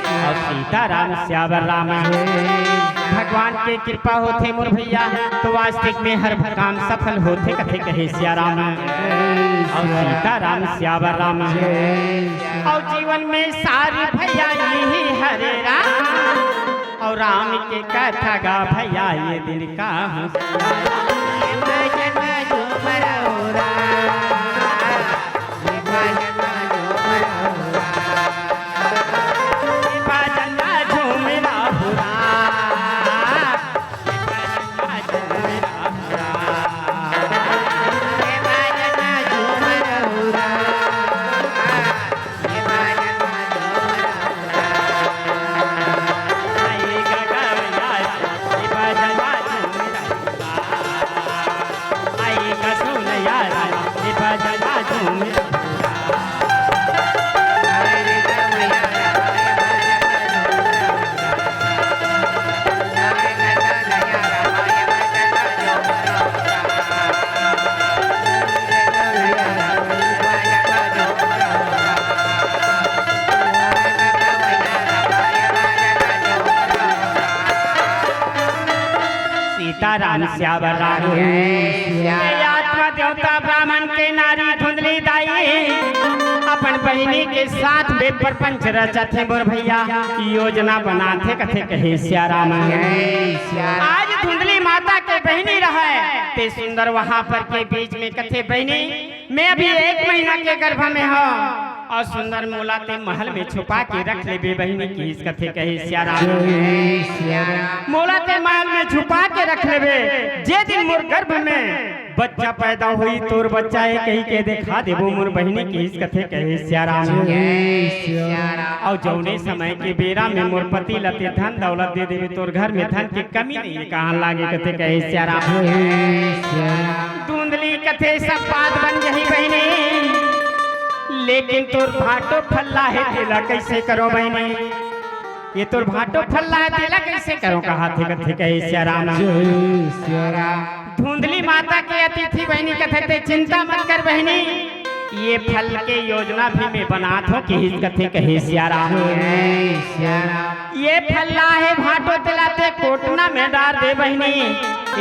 राम। और सीता राम सियावर राम। जय सिया राम। भगवान के कृपा होथे मोर भैया, तो वास्तविक में हर काम सफल होथे कथे कहे सिया राम। और सीता राम सियावर राम। और जीवन में सारी भैया यही हरे राम, और राम के कथा गा भैया ये दिन का हूँ। सीताराम सियावर राम। ये आत्मा देवता ब्राह्मण के नारी धुंधली दाई अपन बहिनी के साथ में प्रपंच रचत हे मोर भैया, योजना बनात हे कथे कहे सिया राम। आज धुंधली माता के बहिनी रहय ते सुंदर वहां पर के बीच में कथे बहिनी मैं अभी एक महीना के गर्भ में हव और सुंदर मोला ते महल में छुपा के रख लेबे बहिनी किहिस कथे कहे सिया राम। जय सिया राम। मोला ते महल में छुपा के रख लेबे, जे दिन मोर गर्भ में बच्चा पैदा होई तोर बच्चा हे कहि के देखा देबो मोर बहिनी किहिस कथे कहे सिया राम। जय सिया राम। और जौने समय के बेरा में मोर पति ल ते धन दौलत दे देबे तोर घर में धन के कमी नहीं हे कहां लागे कथे कहे सिया राम। जय सिया राम। धुंधली कथे सब बात बन जही बहिनी, लेकिन तोर भांटो फल्ला हे तेला कइसे करो बहिनी? ये तोर भांटो फल्ला हे तेला कइसे करो कहाथे कथे कहे सिया राम। जय सिया राम। धुंधली माता के अतिथि बहिनी कथे ते चिंता मत कर बहिनी, ये फल के योजना भी मैं बनात हों किहिस कथे कहे सिया राम। जय सिया राम। ये फल्ला हे भांटो तेला ते कोटना में डार दे बहिनी,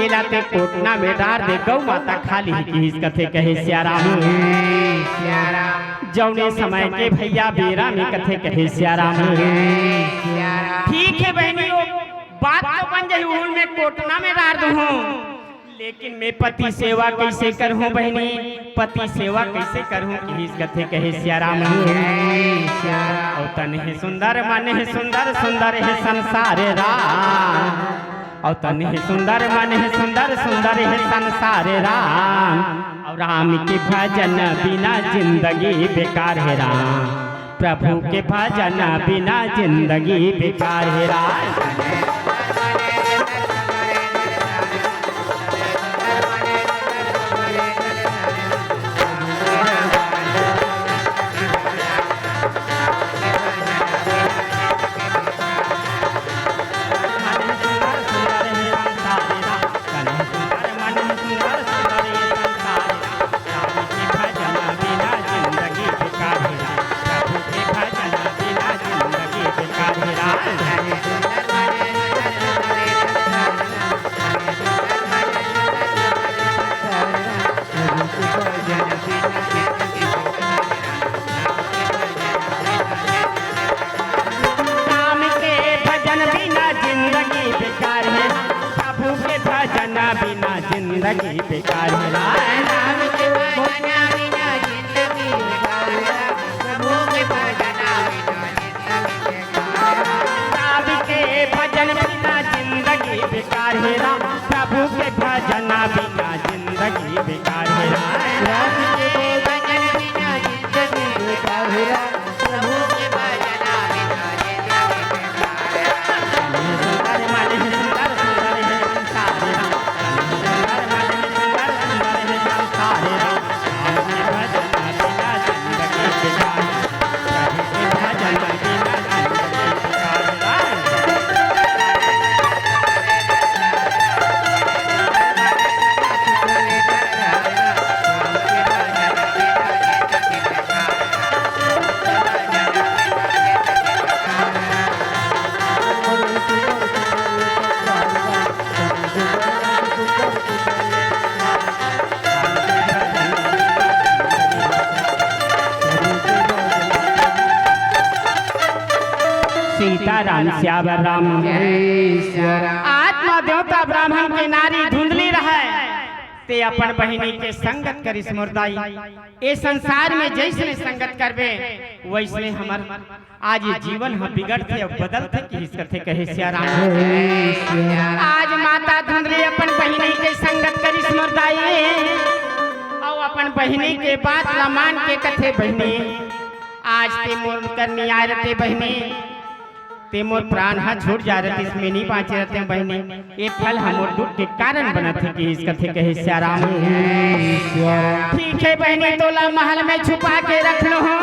एला ते कोटना में डार दे, गौ माता खा लिही किहिस कथे कहे सिया राम। जय सिया राम। जौने समय के भैया बेरा में कथे कहे सिया राम। जय सिया राम। ठीक हे बहिनी, वो बात तो बन जही, उहू ल मैं कोटना में डार दूहूं। लेकिन मैं पति सेवा कइसे करहूं बहिनी, पति सेवा कइसे करहूं किहिस कथे कहे सिया राम। अउ तन हे सुंदर मन हे सुंदर सुंदर हे संसार राम, अउ तन हे सुंदर मन हे सुंदर सुंदर हे संसार राम, अउ राम के भजन बिना जिंदगी बेकार हे राम। प्रभु के भजन बिना जिंदगी बेकार हे राम। जिंदगी बेकार हे राम। राम के भजना बिना जिंदगी बेकार हे राम, प्रभु के भजना बिना जिंदगी बेकार हे राम। राम के भजन बिना जिंदगी बेकार हे राम, प्रभु के भजना बिना जिंदगी बेकार हे राम। राम के भजन बिना जिंदगी बेकार हे राम, प्रभु के भजना बिना जिंदगी बेकार हे राम। सीताराम सियावर राम। जय सिया राम। आत्मा देवता ब्राह्मण के नारी धुंधली रहय, ते अपन बहिनी के संगत करिस मोर दाई। ए संसार में जइसने संगत करबे, वइसने हमर आज ये जीवन ह बिगड़थे अउ बदलथे, किहिस कथे कहे सिया राम। जय सिया राम। आज माता धुंधली अपन बहिनी के संगत करिस मोर दाई, अउ अपन बहिनी के बात ला मान के कथे, बहिनी, आज ते मोर कर नियाय रते बहिनी, ते मोर प्राण ह छूट जा रतिस, मैं नी बांचे रहतेंव बहिनी। ए फल ह मोर दुख के कारण बनत हे, किहिस कथे कहे सिया राम। ठीक हे बहिनी, तोला महल में छुपा के रख लुहूं,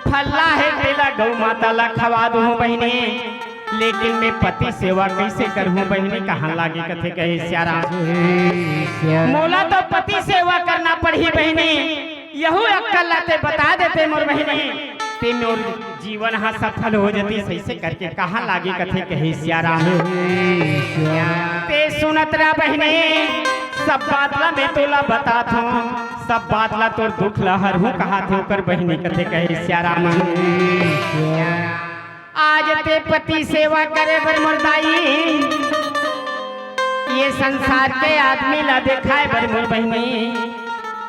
फल ला हे तेला गौ माता ला खवा दुहूं बहिनी, लेकिन मैं पति सेवा कइसे करहूं बहिनी, कहां लागे कथे कहे सिया राम। मोला तो पति सेवा करना पड़ही बहिनी, यहू अक्कल ला ते बता देते मोर बहिनी, ते मोर जीवन ह सफल हो जतिस, अइसे करके कहां लागे कथे कहे सिया राम। ते सुनत रह बहिनी, सब बात ला मैं तोला बतात हंव, सब बात ला तोर दुख ला हरहूं कहाथे ओकर बहिनी कथे कहे सिया राम। आज ते पति सेवा करे बर मोर दाई, ये संसार के आदमी ला देखाय बर मोर बहिनी,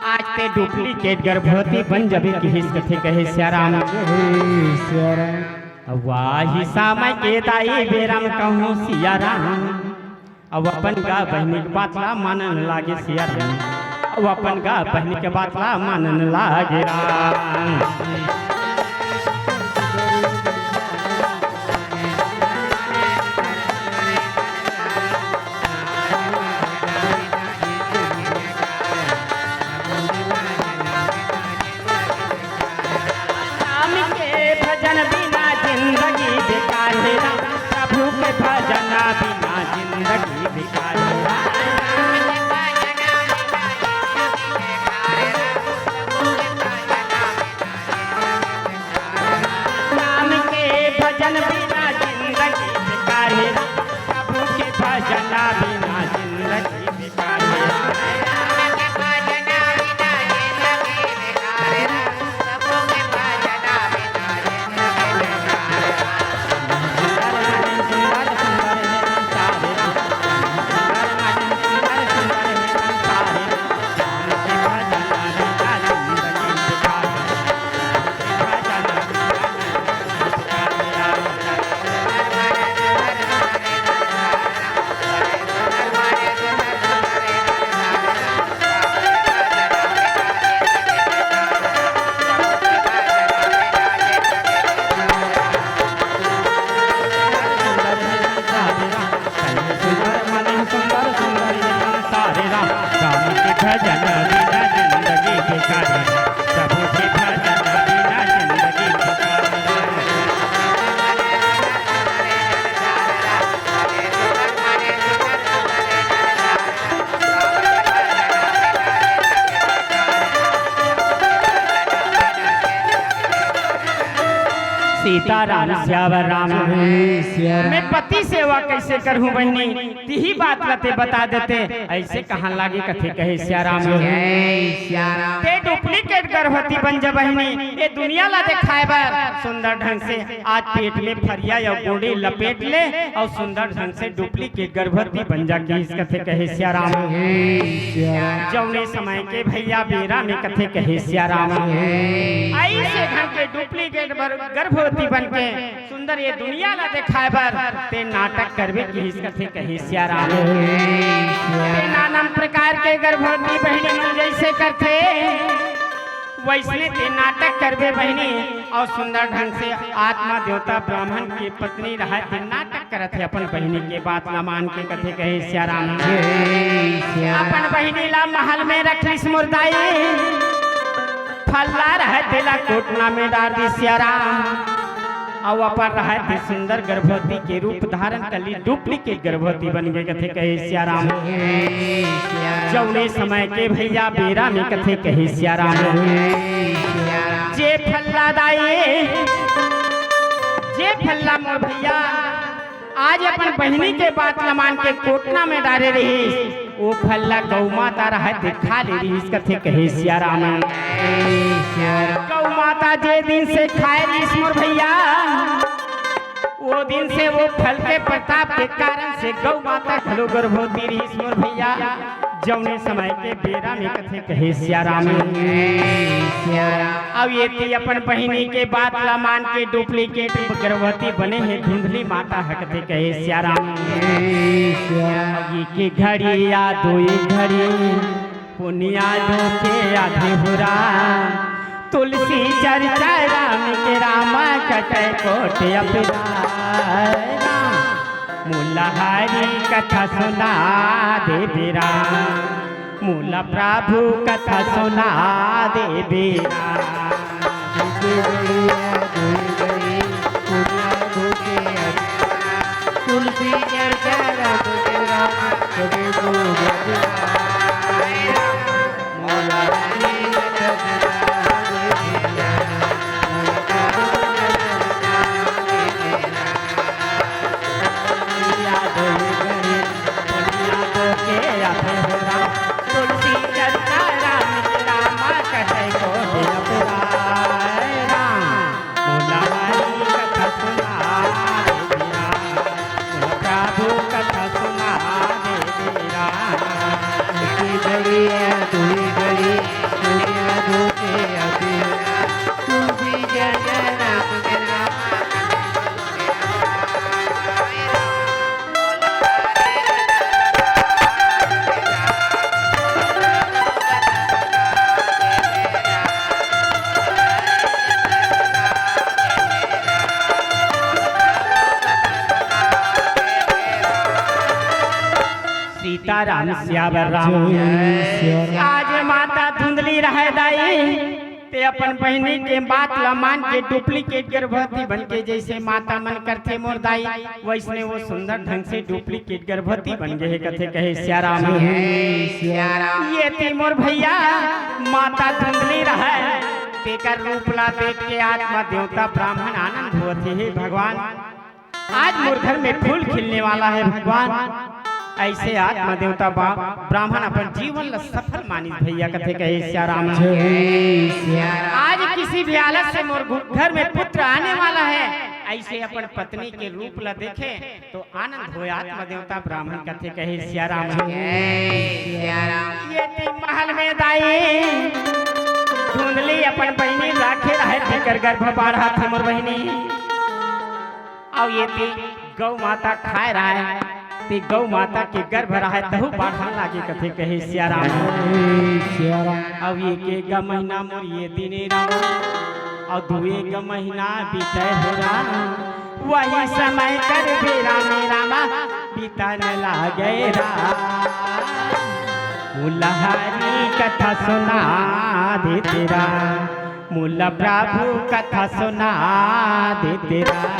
आज ते duplicate गर्भवती बन जबे किहिस कथे कहे सिया राम। जय सिया राम। वाही समय के दाई बेरा म कहूं सिया राम, अब अपन गा बहिनी के बात ला मानन लागे सिया राम, अब अपन गा बहिनी के बात ला मानन लागे राम। राम के भजन बिना जिंदगी बेकार हे राम, प्रभु के भजन बिना जिंदगी बेकार हे राम। सीताराम सियावर राम। जय सिया राम। मैं पति सेवा कैसे करहूँ बहिनी, तिही बात ला ते बता देते, ऐसे कहाँ लागे कथे कहे सिया राम। जय सिया राम। ते duplicate गर्भवती बन जा बहिनी, ये दुनिया ला देखाए बर सुंदर ढंग से आज पेट में फरिया या गोड़ी लपेट ले अउ सुंदर ढंग से duplicate गर्भवती बन जा किहिस कथे कहे सिया राम। जय सिया राम। जौने समय के भैया बेरा में कथे कहे सिया राम। जय। ऐसे ढंग के duplicate बर-, गर्भवती बन के सुंदर ये दुनिया ला देखाए बर ते नाटक करबे किहिस कथे कहे सिया राम। जय सिया राम। ते नानम प्रकार के गर्भवती बहिनी मन जैसे करथे, वैसने ते नाटक करबे बहिनी, अउ सुंदर ढंग से आत्मा देवता ब्राह्मण के पत्नी रहय ते नाटक करत हे, अपन बहिनी के बात ला मान के कथे कहे सिया राम। जय सिया राम। अपन बहिनी ला महल में रखिस मोर दाई, फल्ला रहय तेला कोटना में डार दिस सिया राम। अउ अपन रहय ते सुंदर गर्भवती के रूप धारण कर ली, duplicate गर्भवती बन गे कथे कहे सिया राम। जय सिया राम। जौने समय के भैया बेरा में कथे कहे सिया राम। जय सिया राम। जे फल्ला दाई, जे फल्ला मोर भैया, आज अपन बहिनी के बात ल मान के कोटना में डारे रहिस, ओ फल ल गौ माता रहय ते खा ले रहिस कथे कहे सिया राम। जय सिया राम। गौ माता जे दिन से खाए रहिस मोर भैया, ओ दिन से ओ फल के प्रताप के कारण से गौ माता घलो गर्भवती रहिस मोर भैया। जौने समय के बेरा में कथे कहे सिया राम। जय सिया राम। अउ ये ती अपन बहिनी के बात ला मान के duplicate गर्भवती बने हे धुंधली माता ह कथे कहे सिया राम। जय सिया राम। अउ एक घड़ी या दुई घड़ी पुनिया धोके आधे हो राम। तुलसी चर्चा राम के राम कटे कोट अपराध। मुलहरी कथा सुना देबे राम, मोला प्रभु कथा सुना देबे राम। तुलसी चर्चा रघुवीर राम, कबीर गुरु रघुराम। सीताराम सियावर राम। आज माता धुंधली रहय दाई, ते अपन बहिनी के बात ल मान के duplicate गर्भवती बन के, जइसे माता मन करथे मोर दाई, वइसने वो सुंदर ढंग से duplicate गर्भवती बन गे हे, कथे कहे सियाराम। ये ते मोर भइया माता धुंधली रहय, तेकर रूप ला देख के आत्मा देवता ब्राह्मण आनंद होवत हे, हे भगवान। आज मोर घर में फूल खिलने वाला है भगवान। ऐसे आत्मा देवता बा-, ब्राह्मण अपन जीवन ला सफल मानिस भइया, कथे कहे सियाराम। आज किसी भी हालत से मोर घु-, घर में पुत्र आने वाला है, ऐसे अपन पत्नी के रूप ला देखे तो आनंद होय आत्मा देवता ब्राह्मण, कथे कहे सियाराम। ये तीन महल में दाई धुंधली अपन बहिनी राखे रहय, तेकर गर्भ बाढ़त हे मोर बहिनी। अउ ये ते गौ माता खाय रहय, ते गौ माता के गर्भ रहय, तहू बाढ़न लागे, कथे कहे सियाराम। अउ एक एक महीना मोर ये दिने राम, अउ दू एक महीना बीते हो राम, वही समय कर बेरा में रामा बीतन लागे राम। मुलहरी कथा सुना देते राम, मोला प्रभु कथा सुना देते राम।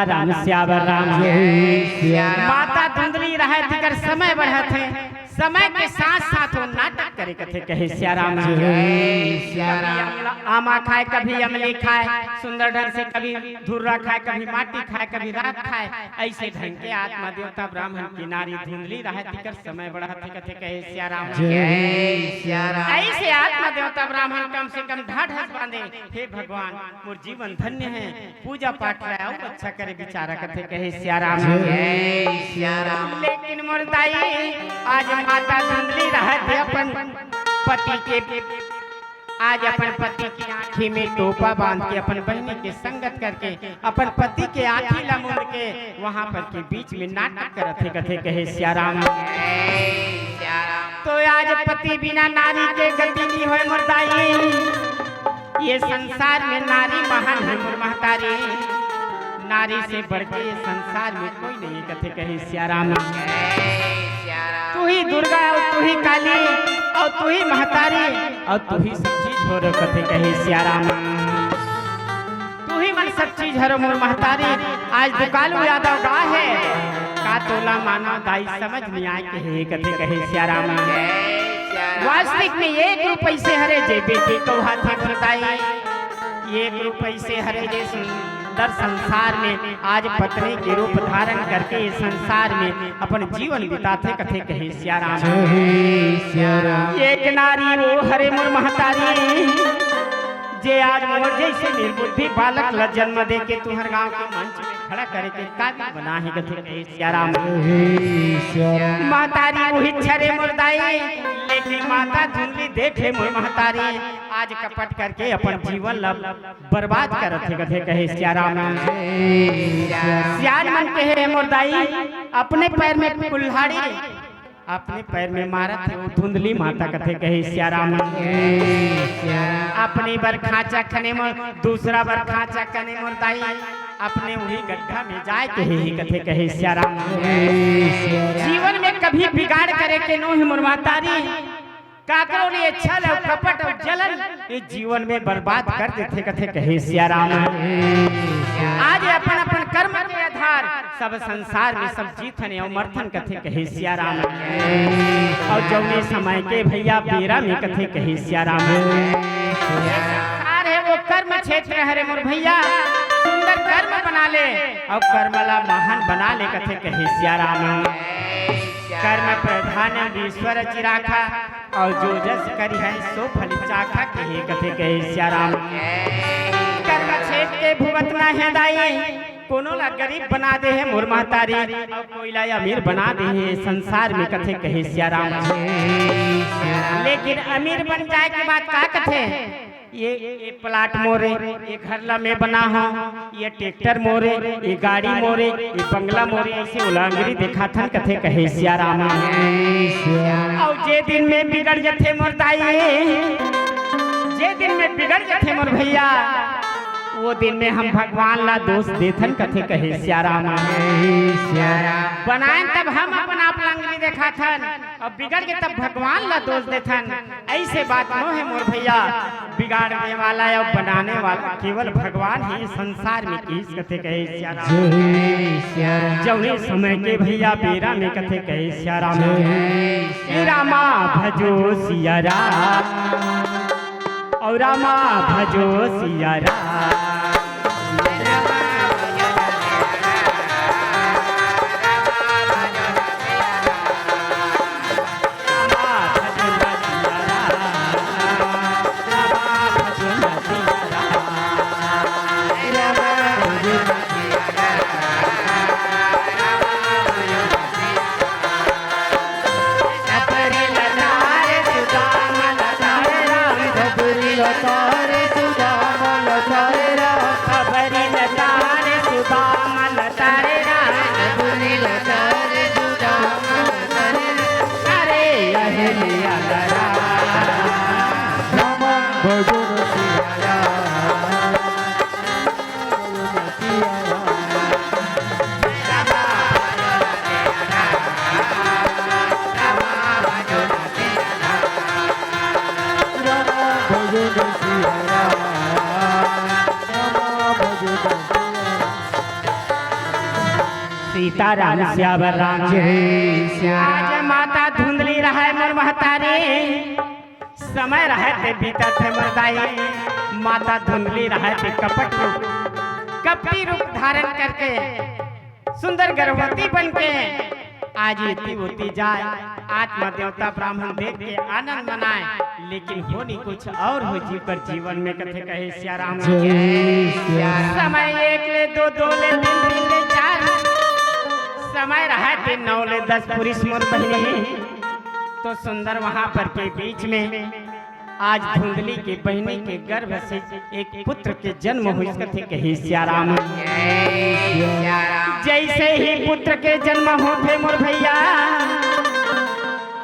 राम सियावर राम। जय सिया राम। माता धुंधली रहय तेकर समय बढ़त हे, समय के साथ साथ वो नाटक करे कथे कहे सिया राम। जय सिया राम। कभी अमला-, आमा खाय, कभी अमली खाय, सुंदर ढंग से कभी धुर्रा खाय, कभी माटी खाय, कभी राख खाय। अइसे ढंग के आत्मा देवता ब्राह्मण के नारी धुंधली रहय तेकर समय बढ़त हे कथे कहे सिया राम। जय सिया राम। अइसे आत्मा देवता ब्राह्मण कम से कम ढाढ़स बांधे, हे भगवान, मोर जीवन धन्य हे, पूजा पाठ ला अउ अच्छा करे बिचारा कथे कहे सिया राम। जय सिया राम। लेकिन मोर दाई, आज माता धुंधली रहत हे अपन पति के, आज अपन पति के आँखी में टोपा बांध के, अपन बहिनी के संगत करके, अपन पति के आँखी ला मूंद के वहाँ पर के बीच में नाटक करत हे कथे कहे सिया राम। जय सिया राम। तो आज पति बिना नारी के गति नहीं होय मोर दाई। ये संसार में नारी महान हे मोर महतारी, नारी से बढ़ के ये संसार में कोई नहीं कथे कहे सिया राम। तुही दुर्गा अउ तुही काली अउ तुही महतारी अउ तुही सब चीज हरो कथे कहे सिया राम। तुही मन सब चीज हरो मोर महतारी। आज दुकालू यादव गा हे, का तोला मानव दाई समझ नइ आय कहे कथे कहे सिया राम। वास्तविक में एक रूप अइसे हरे जे बेटी कहाथे मोर दाई। एक रूप अइसे हरे जे सुंदर संसार में आज पत्नी के रूप धारण करके ये संसार में अपन जीवन बिताथे कथे कहे सिया राम। जय सिया राम। एक नारी वो हरे मोर महतारी, जे आज मोर जइसे निर्बुद्धि बालक ला जन्म दे के तुंहर गांव के मंच में खड़ा करे के काबिल बना हे कथे कहे सिया राम। जय सिया राम। महतारी उही हरे मोर दाई, लेकिन माता धुंधली देख ले मोर महतारी, आज कपट करके अपन जीवन ला बर्बाद करत हे कथे कहे सिया राम। सियान मन कहे हे मोर दाई, अपने पैर में कुल्हाड़ी, अपने पैर में मारत हे वो धुंधली माता कथे कहे सिया राम। अपने बर खांचा खने मोर, दूसरा बर खांचा खने मोर दाई, अपने उही गड्ढा में जाय के हे कथे कहे सिया राम। जीवन में कभी बिगाड़ करे के नो हे मोर महतारी, काकरो ले छल अउ कपट अउ जलन ये जीवन में बर्बाद कर देथे कथे कहे सिया राम। आज अपन अपन कर्म के आधार सब संसार में सब जीथन अउ मरथन कथे कहे सिया राम। अउ जउने समय के भइया बेरा में कथे कहे सिया राम। संसार हे वो कर्म क्षेत्र हरे मोर भइया, सुंदर कर्म बना ले अउ कर्म ला महान बना ले कथे कहे सिया राम। कर्म प्रधान ईश्वर चिराखा, अउ जो जस करिहैं सो फल चाखा कहे कथे कहे सिया राम। कर्म क्षेत्र के भुगतना हे दाई, कोनो ला गरीब बना दे हे मोर महतारी, अउ कोई ला अमीर बना दे हे संसार में कथे कहे सिया राम। लेकिन अमीर बन जाय के बाद का कथे? ये, ये प्लाट मोरे, ये घर ला मैं बना हूँ, ये ट्रैक्टर मोरे, ये गाड़ी मोरे, ये बंगला मोरे, अइसे ओला अंगरी देखाथन कथे कहे सिया राम। अउ जे दिन में बिगड़ जथे मोर दाई, जे दिन में बिगड़ जथे मोर भइया, वो दिन में हम भगवान ला दोष देथन कथे कहे सिया राम। बनाएन तब हम अपन आप ला अंगरी देखाथन, अउ बिगड़ के तब भगवान ला दोष देथन। अइसे बात नो हे मोर भइया, बिगाड़ने वाला अउ बनाने वाला केवल भगवान हे संसार में कहिस कथे कहे सिया राम। जउने समय के भइया बेरा में कथे कहे सिया राम। ए रामा भजो सिया राम, अउ रामा भजो सिया राम। सीताराम सियावर राम। जय सिया राम। आज माता धुंधली रहय मोर महतारी, समय रहय ते बीतत हे मोर दाई। माता धुंधली रहय ते कपट रूप, कपटी रूप धारण करके सुंदर गर्भवती बन के आज एती ओती जाय, आत्मा देवता ब्राह्मण देख के आनंद मनाय, लेकिन होनी कुछ और हो जी कर जीवन में कथे कहे सिया राम। जय सिया राम। समय एक ले दो, दो ले तीन, तीन ले चार, समय रहय ते नौ ले दस पुरुष मोर बहिनी। तो सुंदर वहां पर के बीच में आज धुंधली के बहिनी के गर्भ से एक पुत्र के जन्म होइस कथे कहे सिया राम। जय सिया राम। जैसे ही पुत्र के जन्म होथे मोर भैया,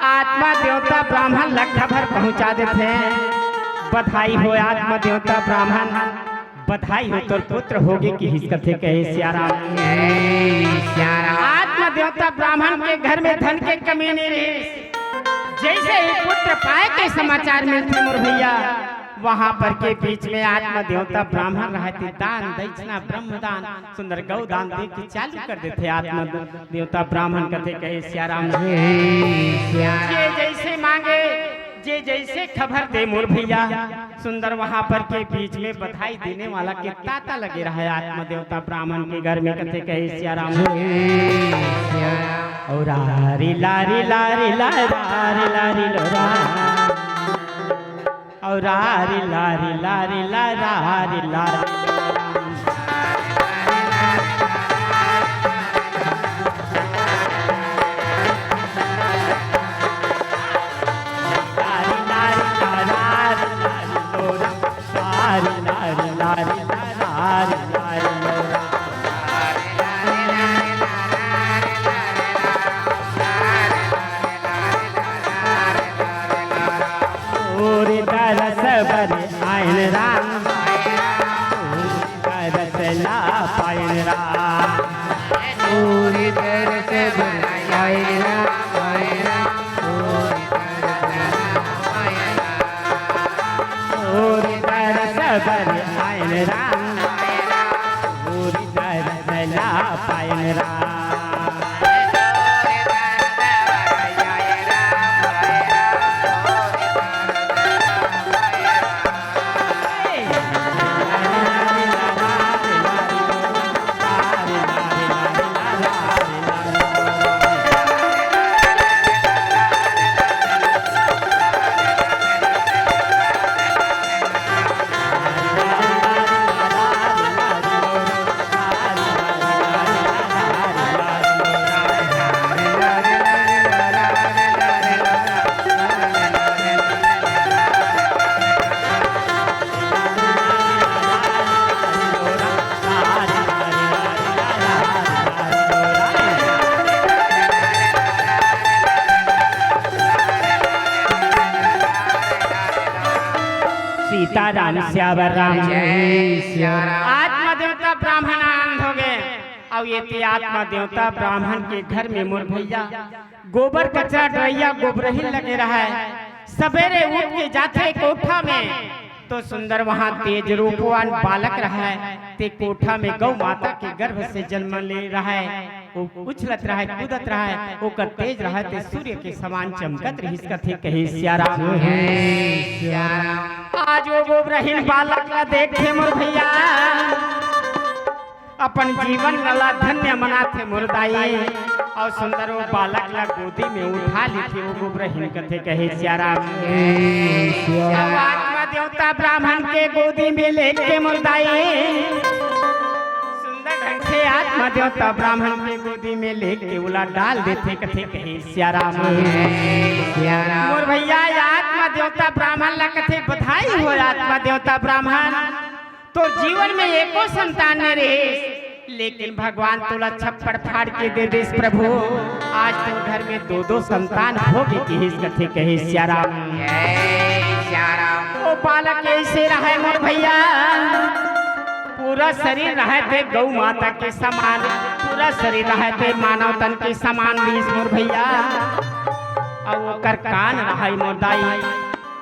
आत्मा देवता ब्राह्मण लट्ठा भर पहुंचा देथे। बधाई हो आत्मा देवता ब्राह्मण, बधाई हो तोर पुत्र होगे किहिस कथे कहे सिया राम। जय सिया राम। आत्मा देवता ब्राह्मण के घर में धन के कमी नहीं रही। जैसे ही पुत्र पाए के समाचार मिलथे मोर भैया, वहां पर के बीच में आत्मा देवता ब्राह्मण रहय ते दान दक्षिणा ब्रह्मदान सुंदर गौ दान दे के चालू कर देथे। आत्मा देवता ब्राह्मण कथे कहे सिया राम। जय सिया राम। जे जैसे मांगे, जे जैसे खबर दे मोर भैया, सुंदर वहां पर के बीच में बधाई देने वाला के तांता लगे रहय आत्मा देवता ब्राह्मण के घर में कथे कहे सिया राम। जय सिया राम। और रारी लारी लारी ला रारी लारी लो रा। और रारी लारी लारी ला रारी लारी। तोर दरस बर आयन राम, तोर दरस ला पायन राम। तोर दरस बर आयन राम, आयन राम, तोर दरस ला पायन राम। तोर दरस बर आयन राम, तोर दरस ला पायन राम। सीताराम सियावर राम। जय सिया राम। आत्मा देवता ब्राह्मण आनंद हो गए। अउ एती आत्मा देवता ब्राह्मण के घर में मोर भैया गोबर कचरा डरैया गोबरहिन लगे रहय। सबेरे उठ के जाथे कोठा में, तो सुंदर वहां तेज रूपवान बालक रहय। ते कोठा में गौ माता के गर्भ से जन्म ले रहय। वो उछलत रहय, कूदत रहय, ओकर तेज रहय, ते सूर्य के समान चमकत रहिस कथे कहे सिया राम। जय सिया राम। आज वो गोबरहिन बालक ला देखथे मोर भैया, अपन जीवन ला धन्य मनाथे मोर दाई। अउ सुंदर वो बालक ला गोदी में उठा लेथे, वो गोबरहिन कथे कहे सिया राम। जय सिया राम। आत्मा देवता ब्राह्मण के गोदी में लेके मोर दाई, सुंदर ढंग से आत्मा देवता ब्राह्मण के गोदी में लेके उला डाल देथे कथे कहे सिया राम। जय सिया राम। मोर भैया, आत्मा देवता ब्राह्मण ला कथे बधाई हो आत्मा देवता ब्राह्मण। तोर जीवन में एको संतान नइ रहिस, लेकिन भगवान तोला छप्पड़ फाड़ के दे दिस प्रभु। आज तोर घर में दो दो संतान होगे किहिस कथे कहे सिया राम। जय सिया राम। वो बालक ऐसे रहय मोर भैया, पूरा शरीर रहय ते गौ माता के समान, पूरा शरीर रहय ते मानव तन के समान दिस मोर भैया। अउ ओकर कान रहय मोर दाई,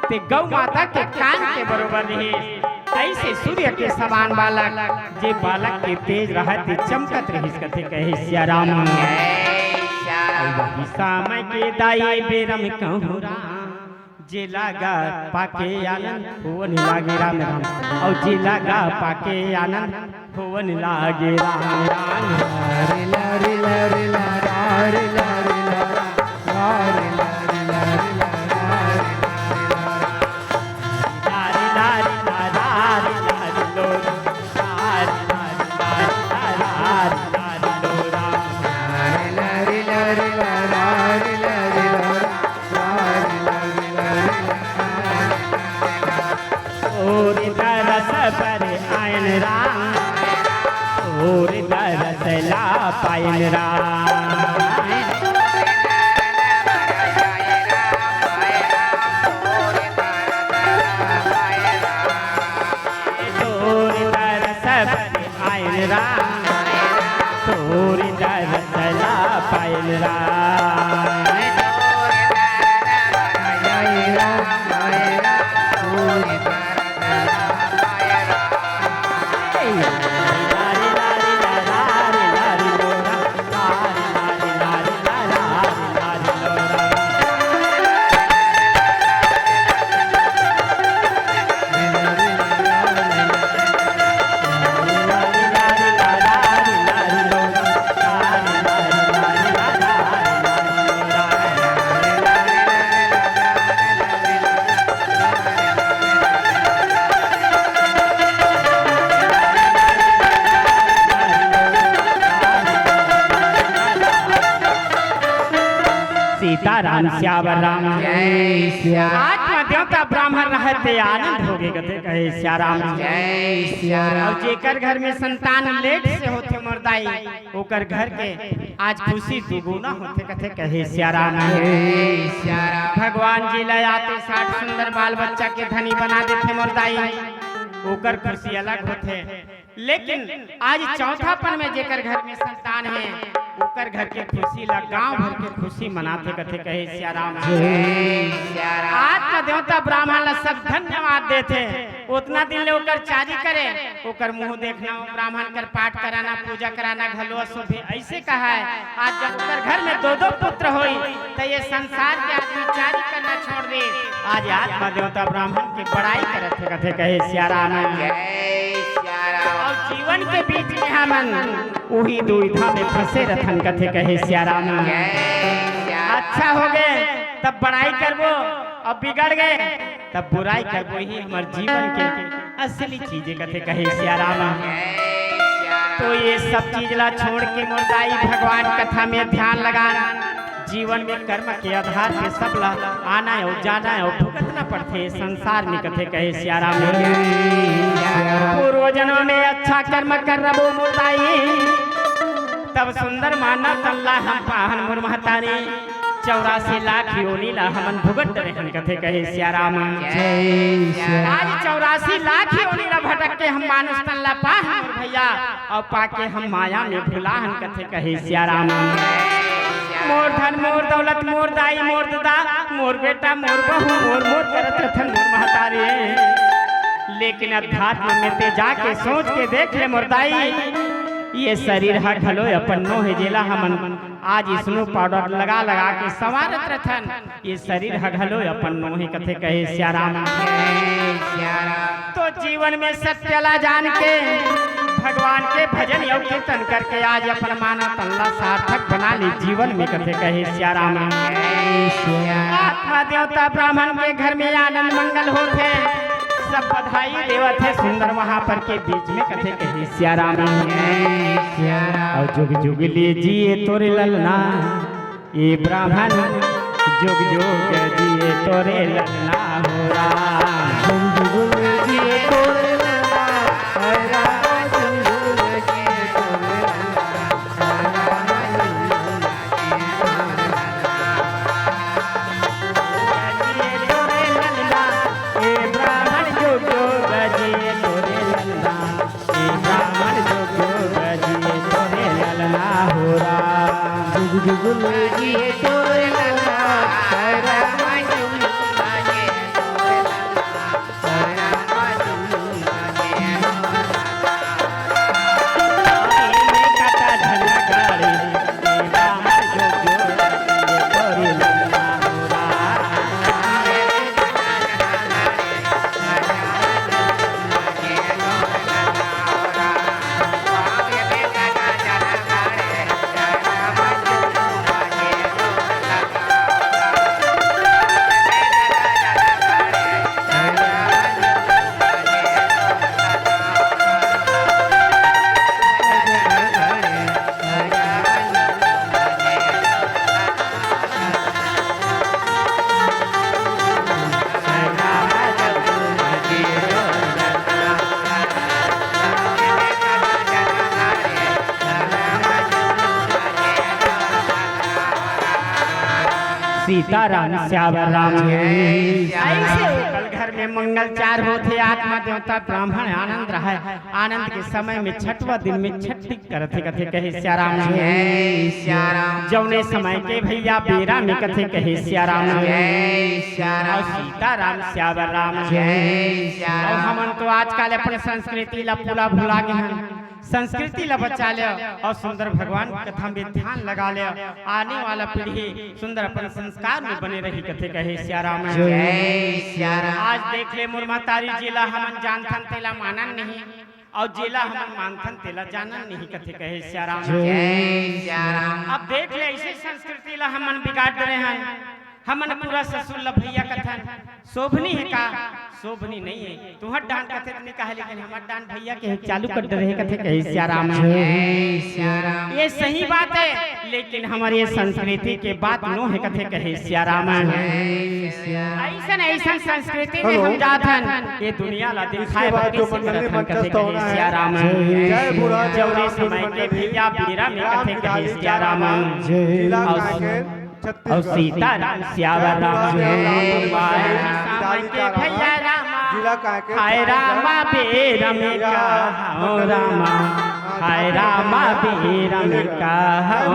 ते गौ माता के कान के बरोबर रहिस। अइसे सूर्य के समान बालक, जे बालक के तेज रहत चमकत रहिस कथे कहे सिया राम। अउ वही समय के दाई बेरा में कहूँ राम, जे लागा पाके आनंद होवन लागे राम राम। अउ जे लागा पाके आनंद होवन लागे राम राम। तोर दरस पर आयन राम, तोर दरस ला पायन राम। तोर दरस पर आयन राम, तोर दरस ला पायन राम। सीताराम सियावर राम। जय सिया राम। आत्मा देवता ब्राह्मण रहत हे आनंद होगे कथे कहे सिया राम। जय सिया राम। अउ जेकर घर में संतान लेट से होथे मोर दाई, ओकर घर के आज खुशी दुगुना होथे कथे कहे सिया राम। जय सिया राम। भगवान जी ला आते साठ सुंदर बाल बच्चा के धनी बना देथे मोर दाई, ओकर खुशी अलग होथे। लेकिन आज चौथापन में जेकर घर में संतान हे, ओकर घर के खुशी ला गांव भर के खुशी मनाथे कथे कहे सिया राम। जय सिया राम। आत्मा देवता ब्राह्मण ला सब धन्यवाद देथे। ओतना दिन ले ओकर चारी करे, ओकर मुंह देखना, ब्राह्मण कर पाठ कराना, पूजा कराना घलो अशुभ हे, अइसे कहा हे। आज जब ओकर घर में दो दो पुत्र होई, त ये संसार के आदमी चारी करना छोड़ दे। आज आत्मा देवता ब्राह्मण के बड़ाई करत हे, कथे कहे सिया राम। जय सिया राम। अउ जीवन के बीच में हमन उही दुविधा में फंसे रथन, कथे कहे सिया राम। जय सिया राम। अच्छा होगे तब बड़ाई करबो, अउ बिगड़ गे तब बुराई करबो, ही हमर जीवन के असली चीज हे, कथे कहे सिया राम। तो ये सब चीज ला छोड़ के मोर दाई भगवान कथा में ध्यान लगा। जीवन में कर्म के आधार पे सब ला आना अउ जाना अउ भुगतना पड़थे संसार में, कथे कहे सिया राम। पूर्व जन्म में अच्छा कर्म कर रबो मोर दाई, तब सुंदर मानव तन ला हम पाहन मोर महतारी। चौरासी लाख योनि ला हमन भुगत डरे हन, कथे कहे सिया राम। जय सिया राम। आज चौरासी लाख योनि ला भटक के हम मानुष तन ला पाहन मोर भैया, अउ पाके हम माया में भुला हन, कथे कहे सिया राम। मोर धन, मोर दौलत, मोर दाई, मोर ददा, मोर बेटा, मोर बहू, मोर, मोर करत रथन मोर महतारी। लेकिन अध्यात्म में ते जाके सोच के देख ले मोर दाई, ये शरीर ह घलो अपन नो हे, जेला हमन आज snow powder लगा लगा के संवारत रथन, ये शरीर ह घलो अपन नो हे, कथे कहे सिया राम। तो जीवन में सत्य ला जान के भगवान के भजन अउ कीर्तन करके आज अपन मानव तन ला सार्थक बना ले जीवन में, कथे कहे सिया राम। आत्मा देवता ब्राह्मण के घर में आनंद मंगल होथे, सब बधाई देवत हे सुंदर वहां पर के बीच में, कथे कहे सिया राम। अउ जुग जुग ले जिए तोरे ललना, ए ब्राह्मण जुग जुग जिए तोरे ललना हो राम। जुग जुग जिए तोरे ललना, हे राम, जुग जुग जिए तोरे ललना, हे राम, जुग जुग जिए तोरे ललना। ए ब्राह्मण जुग जुग जिए तोरे ललना, ए ब्राह्मण जुग जुग जिए तोरे ललना हो राम। जुग जुग जिए तोरे ललना, हे राम, जुग जुग जिए तोरे ललना, हे राम, जुग जुग सीताराम सियावर राम। ऐसे ओकर घर में मंगल चार होथे, आत्मा देवता ब्राह्मण आनंद रहय। आनंद के समय में छठवा दिन में छठ करथे, कथे कहे सियाराम। जय सियाराम। जौने समय के भैया बेरा में कथे कहे सियाराम। जय सियाराम। अउ सीताराम सियावर राम। जय सियाराम। अउ हमन तो आजकल अपन संस्कृति ला पूरा भुला गे हन। संस्कृति ला बचा ले अउ सुंदर भगवान के कथा में ध्यान लगा ले। आने वाला पीढ़ी सुंदर अपन संस्कार में बने रही, कथे कहे सियाराम। जय सियाराम। आज देख ले मोर महतारी, जेला हमन जानथन तेला मानन नहीं, अउ जेला हमन मानथन तेला जानन नहीं, कथे कहे सियाराम। जय सियाराम। अब देख ले, ऐसे संस्कृति ला हमन बिगाड़ दे हन। हमन पूरा ससुर ला भैया कथन, शोभनी हे का? शोभनी नहीं हे। तुहर डान कथे त नहीं कहे, लेकिन हमर डान भैया के चालू कर दे रहे, कथे कहे सियाराम। जय सियाराम। ये सही बात हे, लेकिन हमर ये संस्कृति के बात नो हे, कथे कहे सियाराम। जय सियाराम। ऐसन ऐसन संस्कृति में हम जात हन, ये दुनिया ला दिखाए बर कइसे करत हन, कथे कहे सियाराम। जय बुढ़ा, जय जौने राम, समय के भैया बेरा में कथे कहे सियाराम। जय। अउ सीताराम सियावर राम। जय। के भैया रामा, जिला कांके हाय रामा बेरा में कहाओ रामा, हाय रामा बेरा में कहाओ।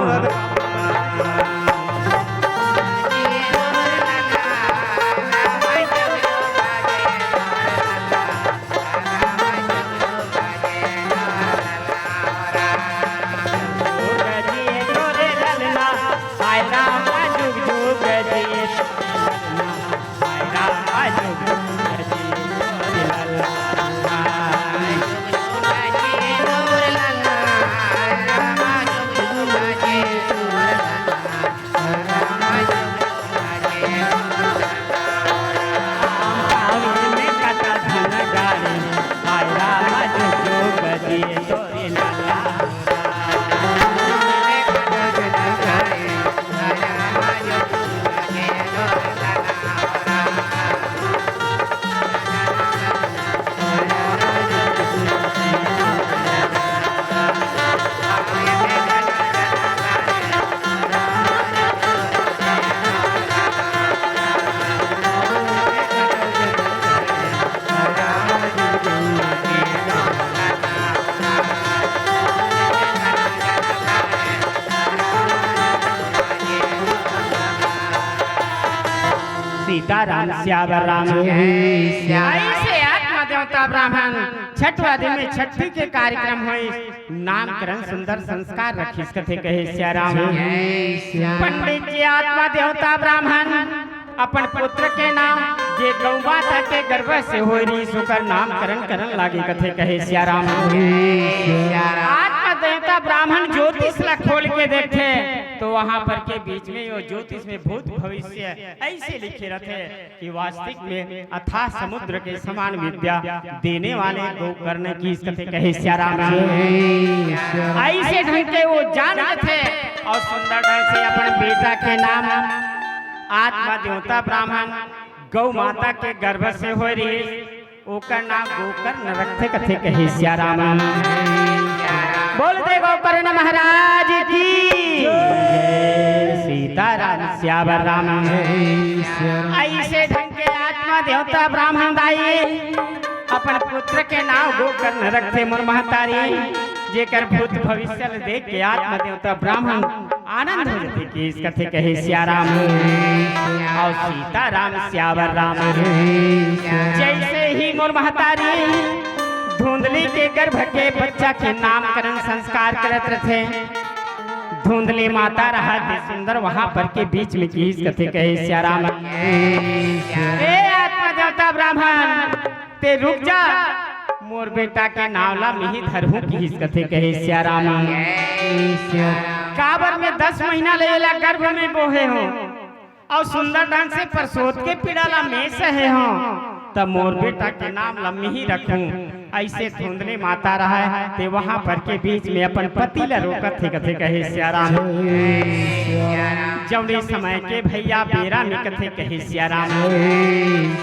सीताराम सियावर राम। जय सिया राम। ऐसे आत्मा देवता ब्राह्मण छठवा दिन में छठी के कार्यक्रम होइस, नामकरण सुंदर संस्कार रखिस, कथे कहे सियाराम। जय सिया राम। पंडित जी आत्मा देवता ब्राह्मण अपन पुत्र के नाम, जे गौ माता के गर्भ से होय रहिस, ओकर नामकरण करन लागे, कथे कहे सियाराम। जय सिया राम। आत्मा देवता ब्राह्मण ज्योतिष ला खोल के देखथे, तो वहां पर के बीच में वो ज्योतिष में भूत भविष्य ऐसे लिखे रहथे कि वास्तविक में अथाह समुद्र के समान विद्या देने वाले गोकर्ण की, कथे कहे सियाराम। जय सिया राम। ऐसे ढंग के वो जान लेथे अउ सुंदर ढंग से अपन बेटा के नाम आत्मा देवता ब्राह्मण गौ माता के गर्भ से होय रहिस, ओकर नाम गोकर्ण रखथे, कथे कहे सियाराम। बोल दे गोकर्ण महाराज की जय। सीताराम सियावर राम। जय सिया राम। ऐसे ढंग के आत्मा देवता ब्राह्मण दाई अपन पुत्र के नाम गोकर्ण रखथे मोर महतारी, जेकर भूत भविष्य ल देख के आत्मा देवता ब्राह्मण आनंद हो जाथे कि इस कथे कहे सियाराम। अउ सीताराम सियावर राम। जैसे ही मोर महतारी धुंधली के गर्भ के बच्चा के नामकरण संस्कार करत रथे, धुंधली माता रहत हे सुंदर वहां पर के बीच में किस कथे कहे सियाराम। ए आत्मा देवता ब्राह्मण, ते रुक जा, मोर बेटा के नाव ला मिही धरहूं किहिस कथे कहे सियाराम। काबर में दस महीना ले एला गर्भ में बोहे हो, अउ सुंदर ढंग से प्रसूत के पीड़ा ला में सहे हो, त मोर बेटा के नाम ला मिही रखूं। ऐसे धुंधली माता रहय, ते वहां पर के बीच में अपन पति ला रोकत हे कथे कहे सियाराम। जौने समय के भैया बेरा में कथे कहे सियाराम।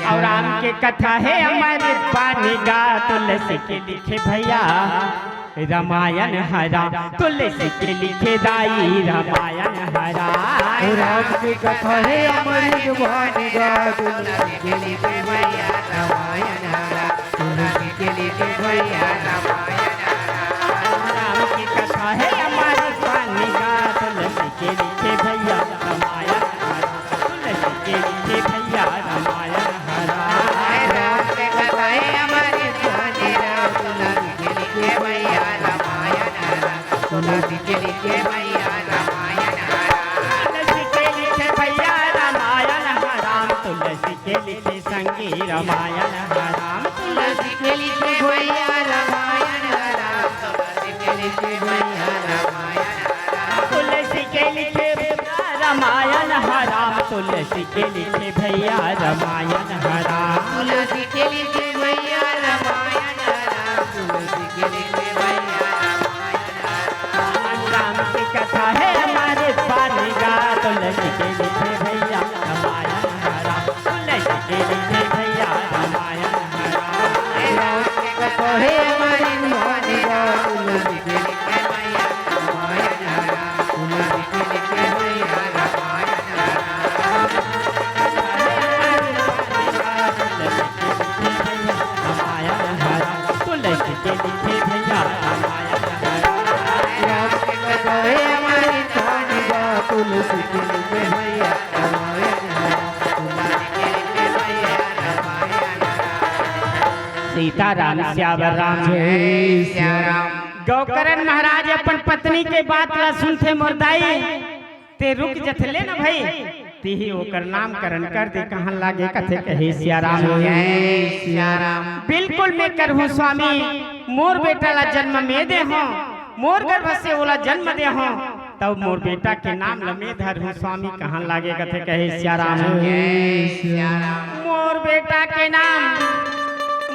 अउ राम के कथा हे अमर बानी गा, तुलसी के लिखे भैया। रामायण हरा, तुलसी के लिखे दाई रामायण हरा। राम की कथा है अमर जुबानी गा, तुलसी के लिखे भैया रामायण हरा, तुलसी के लिखे भैया रामायण हरा। राम की कथा है अमर जुबानी गा, तुलसी के लिखे भैया रामायण हरा, तुलसी के लिखे भैया रामायण हरा। राम की कथा है अमर जुबानी गा, तुलसी के लिखे भैया रामायण हरा, तुलसी के लिखे भैया रामायण हरा। तुलसी के लिखे भैया रामायण हरा, तुलसी के लिखे संगी रामायण हरा। तुलसी के लिखे भैया रामायण हरा, तुलसी के लिखे भैया रामायण हरा। तुलसी के लिखे भैया रामायण हरा, तुलसी के लिखे भैया रामायण हरा। तुलसी के लिखे भैया रामायण हरा, तुलसी के लिखे भैया रामायण हरा। राम की कथा है हमारे पानी गा, तुलसी के लिखे भैया रामायण हरा, तुलसी के लिखे भैया रामायण हरा। राम की कथा है हमारे पानी गा, तुलसी के लिखे भैया रामायण हरा, तुलसी के लिखे भैया रामायण हरा। रामायण हरा, तुलसी के लिखे भैया रामायण हरा। राम के कथा है हमारी कहानी गा, तुलसी के लिखे भैया रामायण हरा, तुलसी के लिखे भैया रामायण हरा। सीताराम श्याम राम। जय सिया राम। गौकरण महाराज अपन पत्नी के बात ला सुनथे मोर दाई, ते रुक जथे ले न भई, तिही ओकर नामकरण कर दे, कहन लागे कथे कहे सिया राम। जय सिया राम। बिल्कुल मैं करहूँ स्वामी, मोर बेटा ला जन्म मैं देहूँ, मोर गर्भ से ओला जन्म देहूँ, तब मोर बेटा के नाम ल मैं धरहूँ स्वामी, कहन लागे कथे कहे सिया राम। जय सिया राम। मोर बेटा के नाम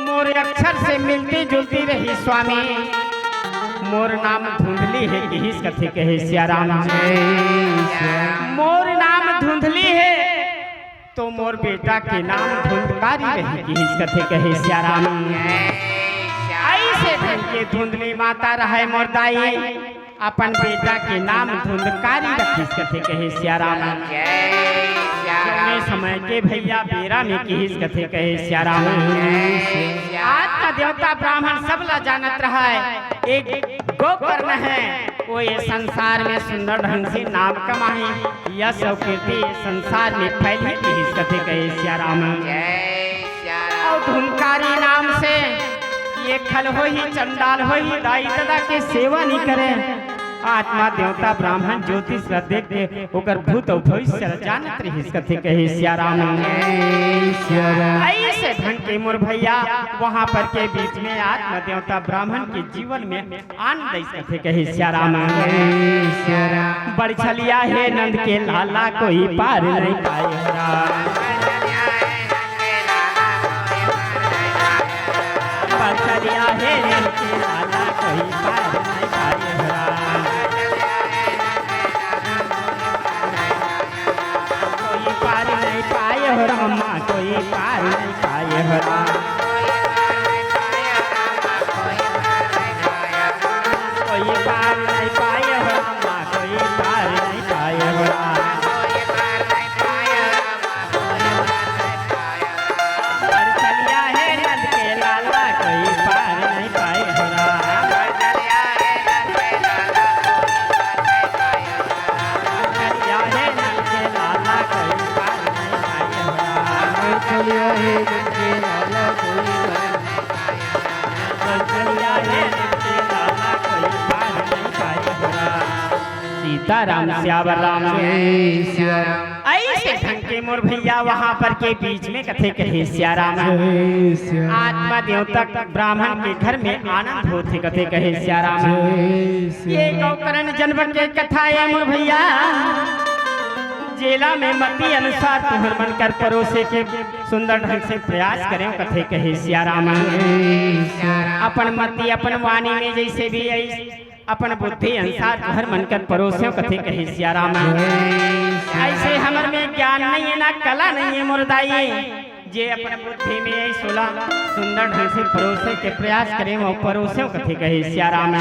मोर अक्षर से मिलती जुलती रही स्वामी, मोर नाम धुंधली हे किहिस कथे कहे सिया राम। जय सिया राम। मोर नाम धुंधली हे तो मोर बेटा के नाम धुंधकारी रही किहिस कथे कहे सिया राम। जय सिया राम। अइसे ढंग के धुंधली माता रहय मोर दाई, अपन बेटा के नाम धुंधकारी रखिस कथे कहे सिया राम। जय सिया राम। जउने समय के भैया बेरा में किहिस कथे कहे सिया राम। जय सिया राम। आत्मा देवता ब्राह्मण सब ला जानत रहय, एक गोकर्ण हे, वो ये संसार में सुंदर ढंग से नाम कमाही, यश अउ कीर्ति ये संसार में फैलही किहिस कथे कहे सिया राम। जय सिया राम। अउ धुंधकारी नाम से ये खल होही, चंडाल होही, दाई ददा के सेवा नइ करे। आत्मा देवता ब्राह्मण ज्योतिष ला देख के ओकर भूत अउ भविष्य ला जानत रहिस कथे कहे सिया राम। जय सिया राम। अइसे ढंग के मोर भैया वहाँ पर के बीच में आत्मा देवता ब्राह्मण के जीवन में आनंद अइस कथे कहे सिया राम। जय सिया राम। बड़छलिया हे नंद के लाला कोई पार नहीं पाए हो राम। बड़छलिया हे नंद के लाला कोई पार नहीं पाए हो राम। कोई पार नहीं पाए हो रामा, कोई पार नहीं पाए हो राम। कोई पार नहीं पाए हो रामा, कोई पार नहीं पाए हो राम। बड़छलिया हे नंद के लाला, कोई पार नहीं पाए हो राम। बड़छलिया हे नंद के लाला, कोई पार नहीं पाए हो राम। बड़छलिया हे नंद के लाला, कोई पार नहीं पाए हो राम। बड़छलिया हे नंद के लाला, कोई पार नहीं पाए हो राम। सीताराम सियावर राम। जय सिया राम। अइसे ढंग के मोर भैया वहाँ पर के बीच में कथे कहे सिया राम। जय सिया राम। आत्मा देवता ब्राह्मण के घर में आनंद होथे कथे कहे सिया राम। जय सिया ये राम। गोकर्ण जन्म के कथा हे मोर भैया, जेला में मति अनुसार तुहर मन कर परोसे के सुंदर ढंग से प्रयास करेंव कथे कहे सिया राम। जय सिया राम। अपन मति अपन वाणी में जइसे भी अइस अपन बुद्धि अनुसार घर मन कर परोसेंव कथे कहे सिया राम। अइसे हमर में ज्ञान नइ हे ना कला नइ हे मोर दाई, जे अपन बुद्धि में अइस ओला सुंदर ढंग से परोसे के प्रयास करे, वो परोसे कथे कहे सिया राम।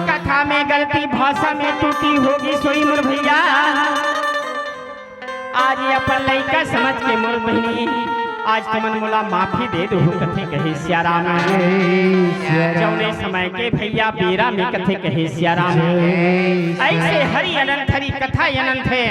कथा में गलती, भाषा में त्रुटि होगे सोई मोर भैया। आज ये अपन लइका समझ के मोर बहिनी, आज तुमन मोला माफी दे दो कथे कहे सिया राम। जौने समय के भैया बेरा में कथे कहे सिया राम। अइसे हरि अनंत, हरि कथा अनंत हे,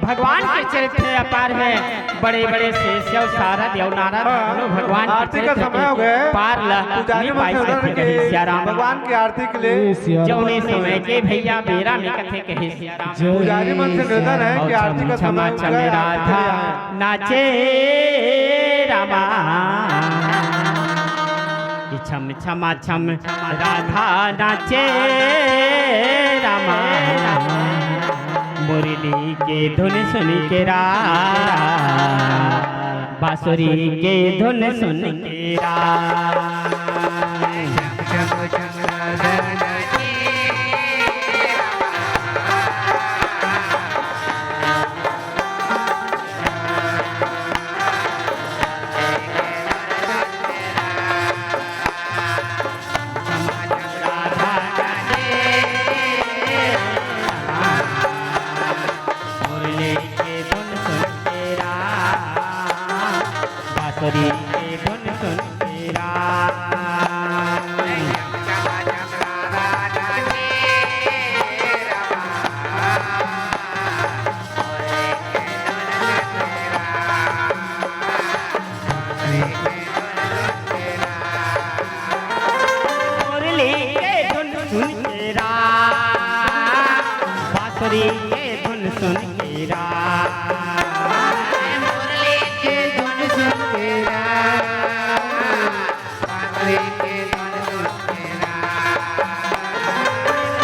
भगवान के चरित्र अपार हे। बड़े बड़े शेष अउ सारद अउ नारद हाँ, भगवान के आरती का चरित्र समय हो गया है। पार ला पुजारी नहीं मन पाई से कथे कहे सिया राम। भगवान की आरती के लिए जौने समय के भैया बेरा में कथे कहे सिया राम। पुजारी मन से निवेदन है कि आरती का समय हो गया है, आरती के लिए आएं। नाचे रामा, कि छम छमा छम राधा नाचे रामा, मुरली के धुन सुन के राम, बांसुरी के धुन सुन के राम। मुरली के धुन सुन के राम, बांसुरी के धुन सुन के राम। मुरली के धुन सुन के राम, बांसुरी के धुन सुन के राम।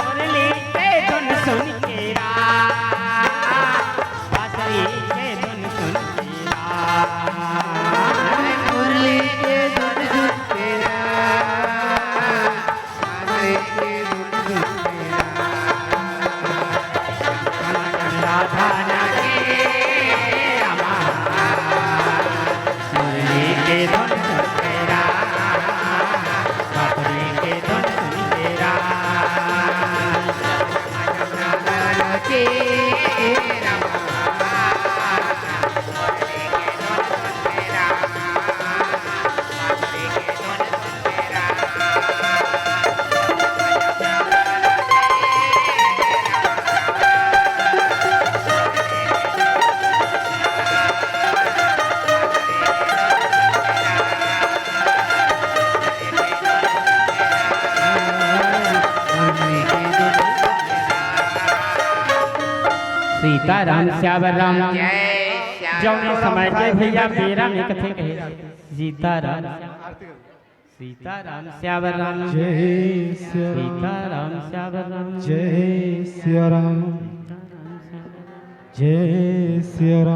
मुरली के धुन सुन के राम, बांसुरी के धुन सुन के राम। मुरली के धुन सुन के राम। बांसुरी के धुन सुन के राम। राधा नाचे रामा। मुरली के धुन सुन के राम। बांसुरी के धुन सुन के राम। सीताराम श्यावर राम। जय श्याम। जौने समय के भैया बेरा में कथे कहे सीताराम, सीताराम श्यावर राम। जय श्याम। सीताराम श्यावर राम। जय सिया राम। जय सिया राम।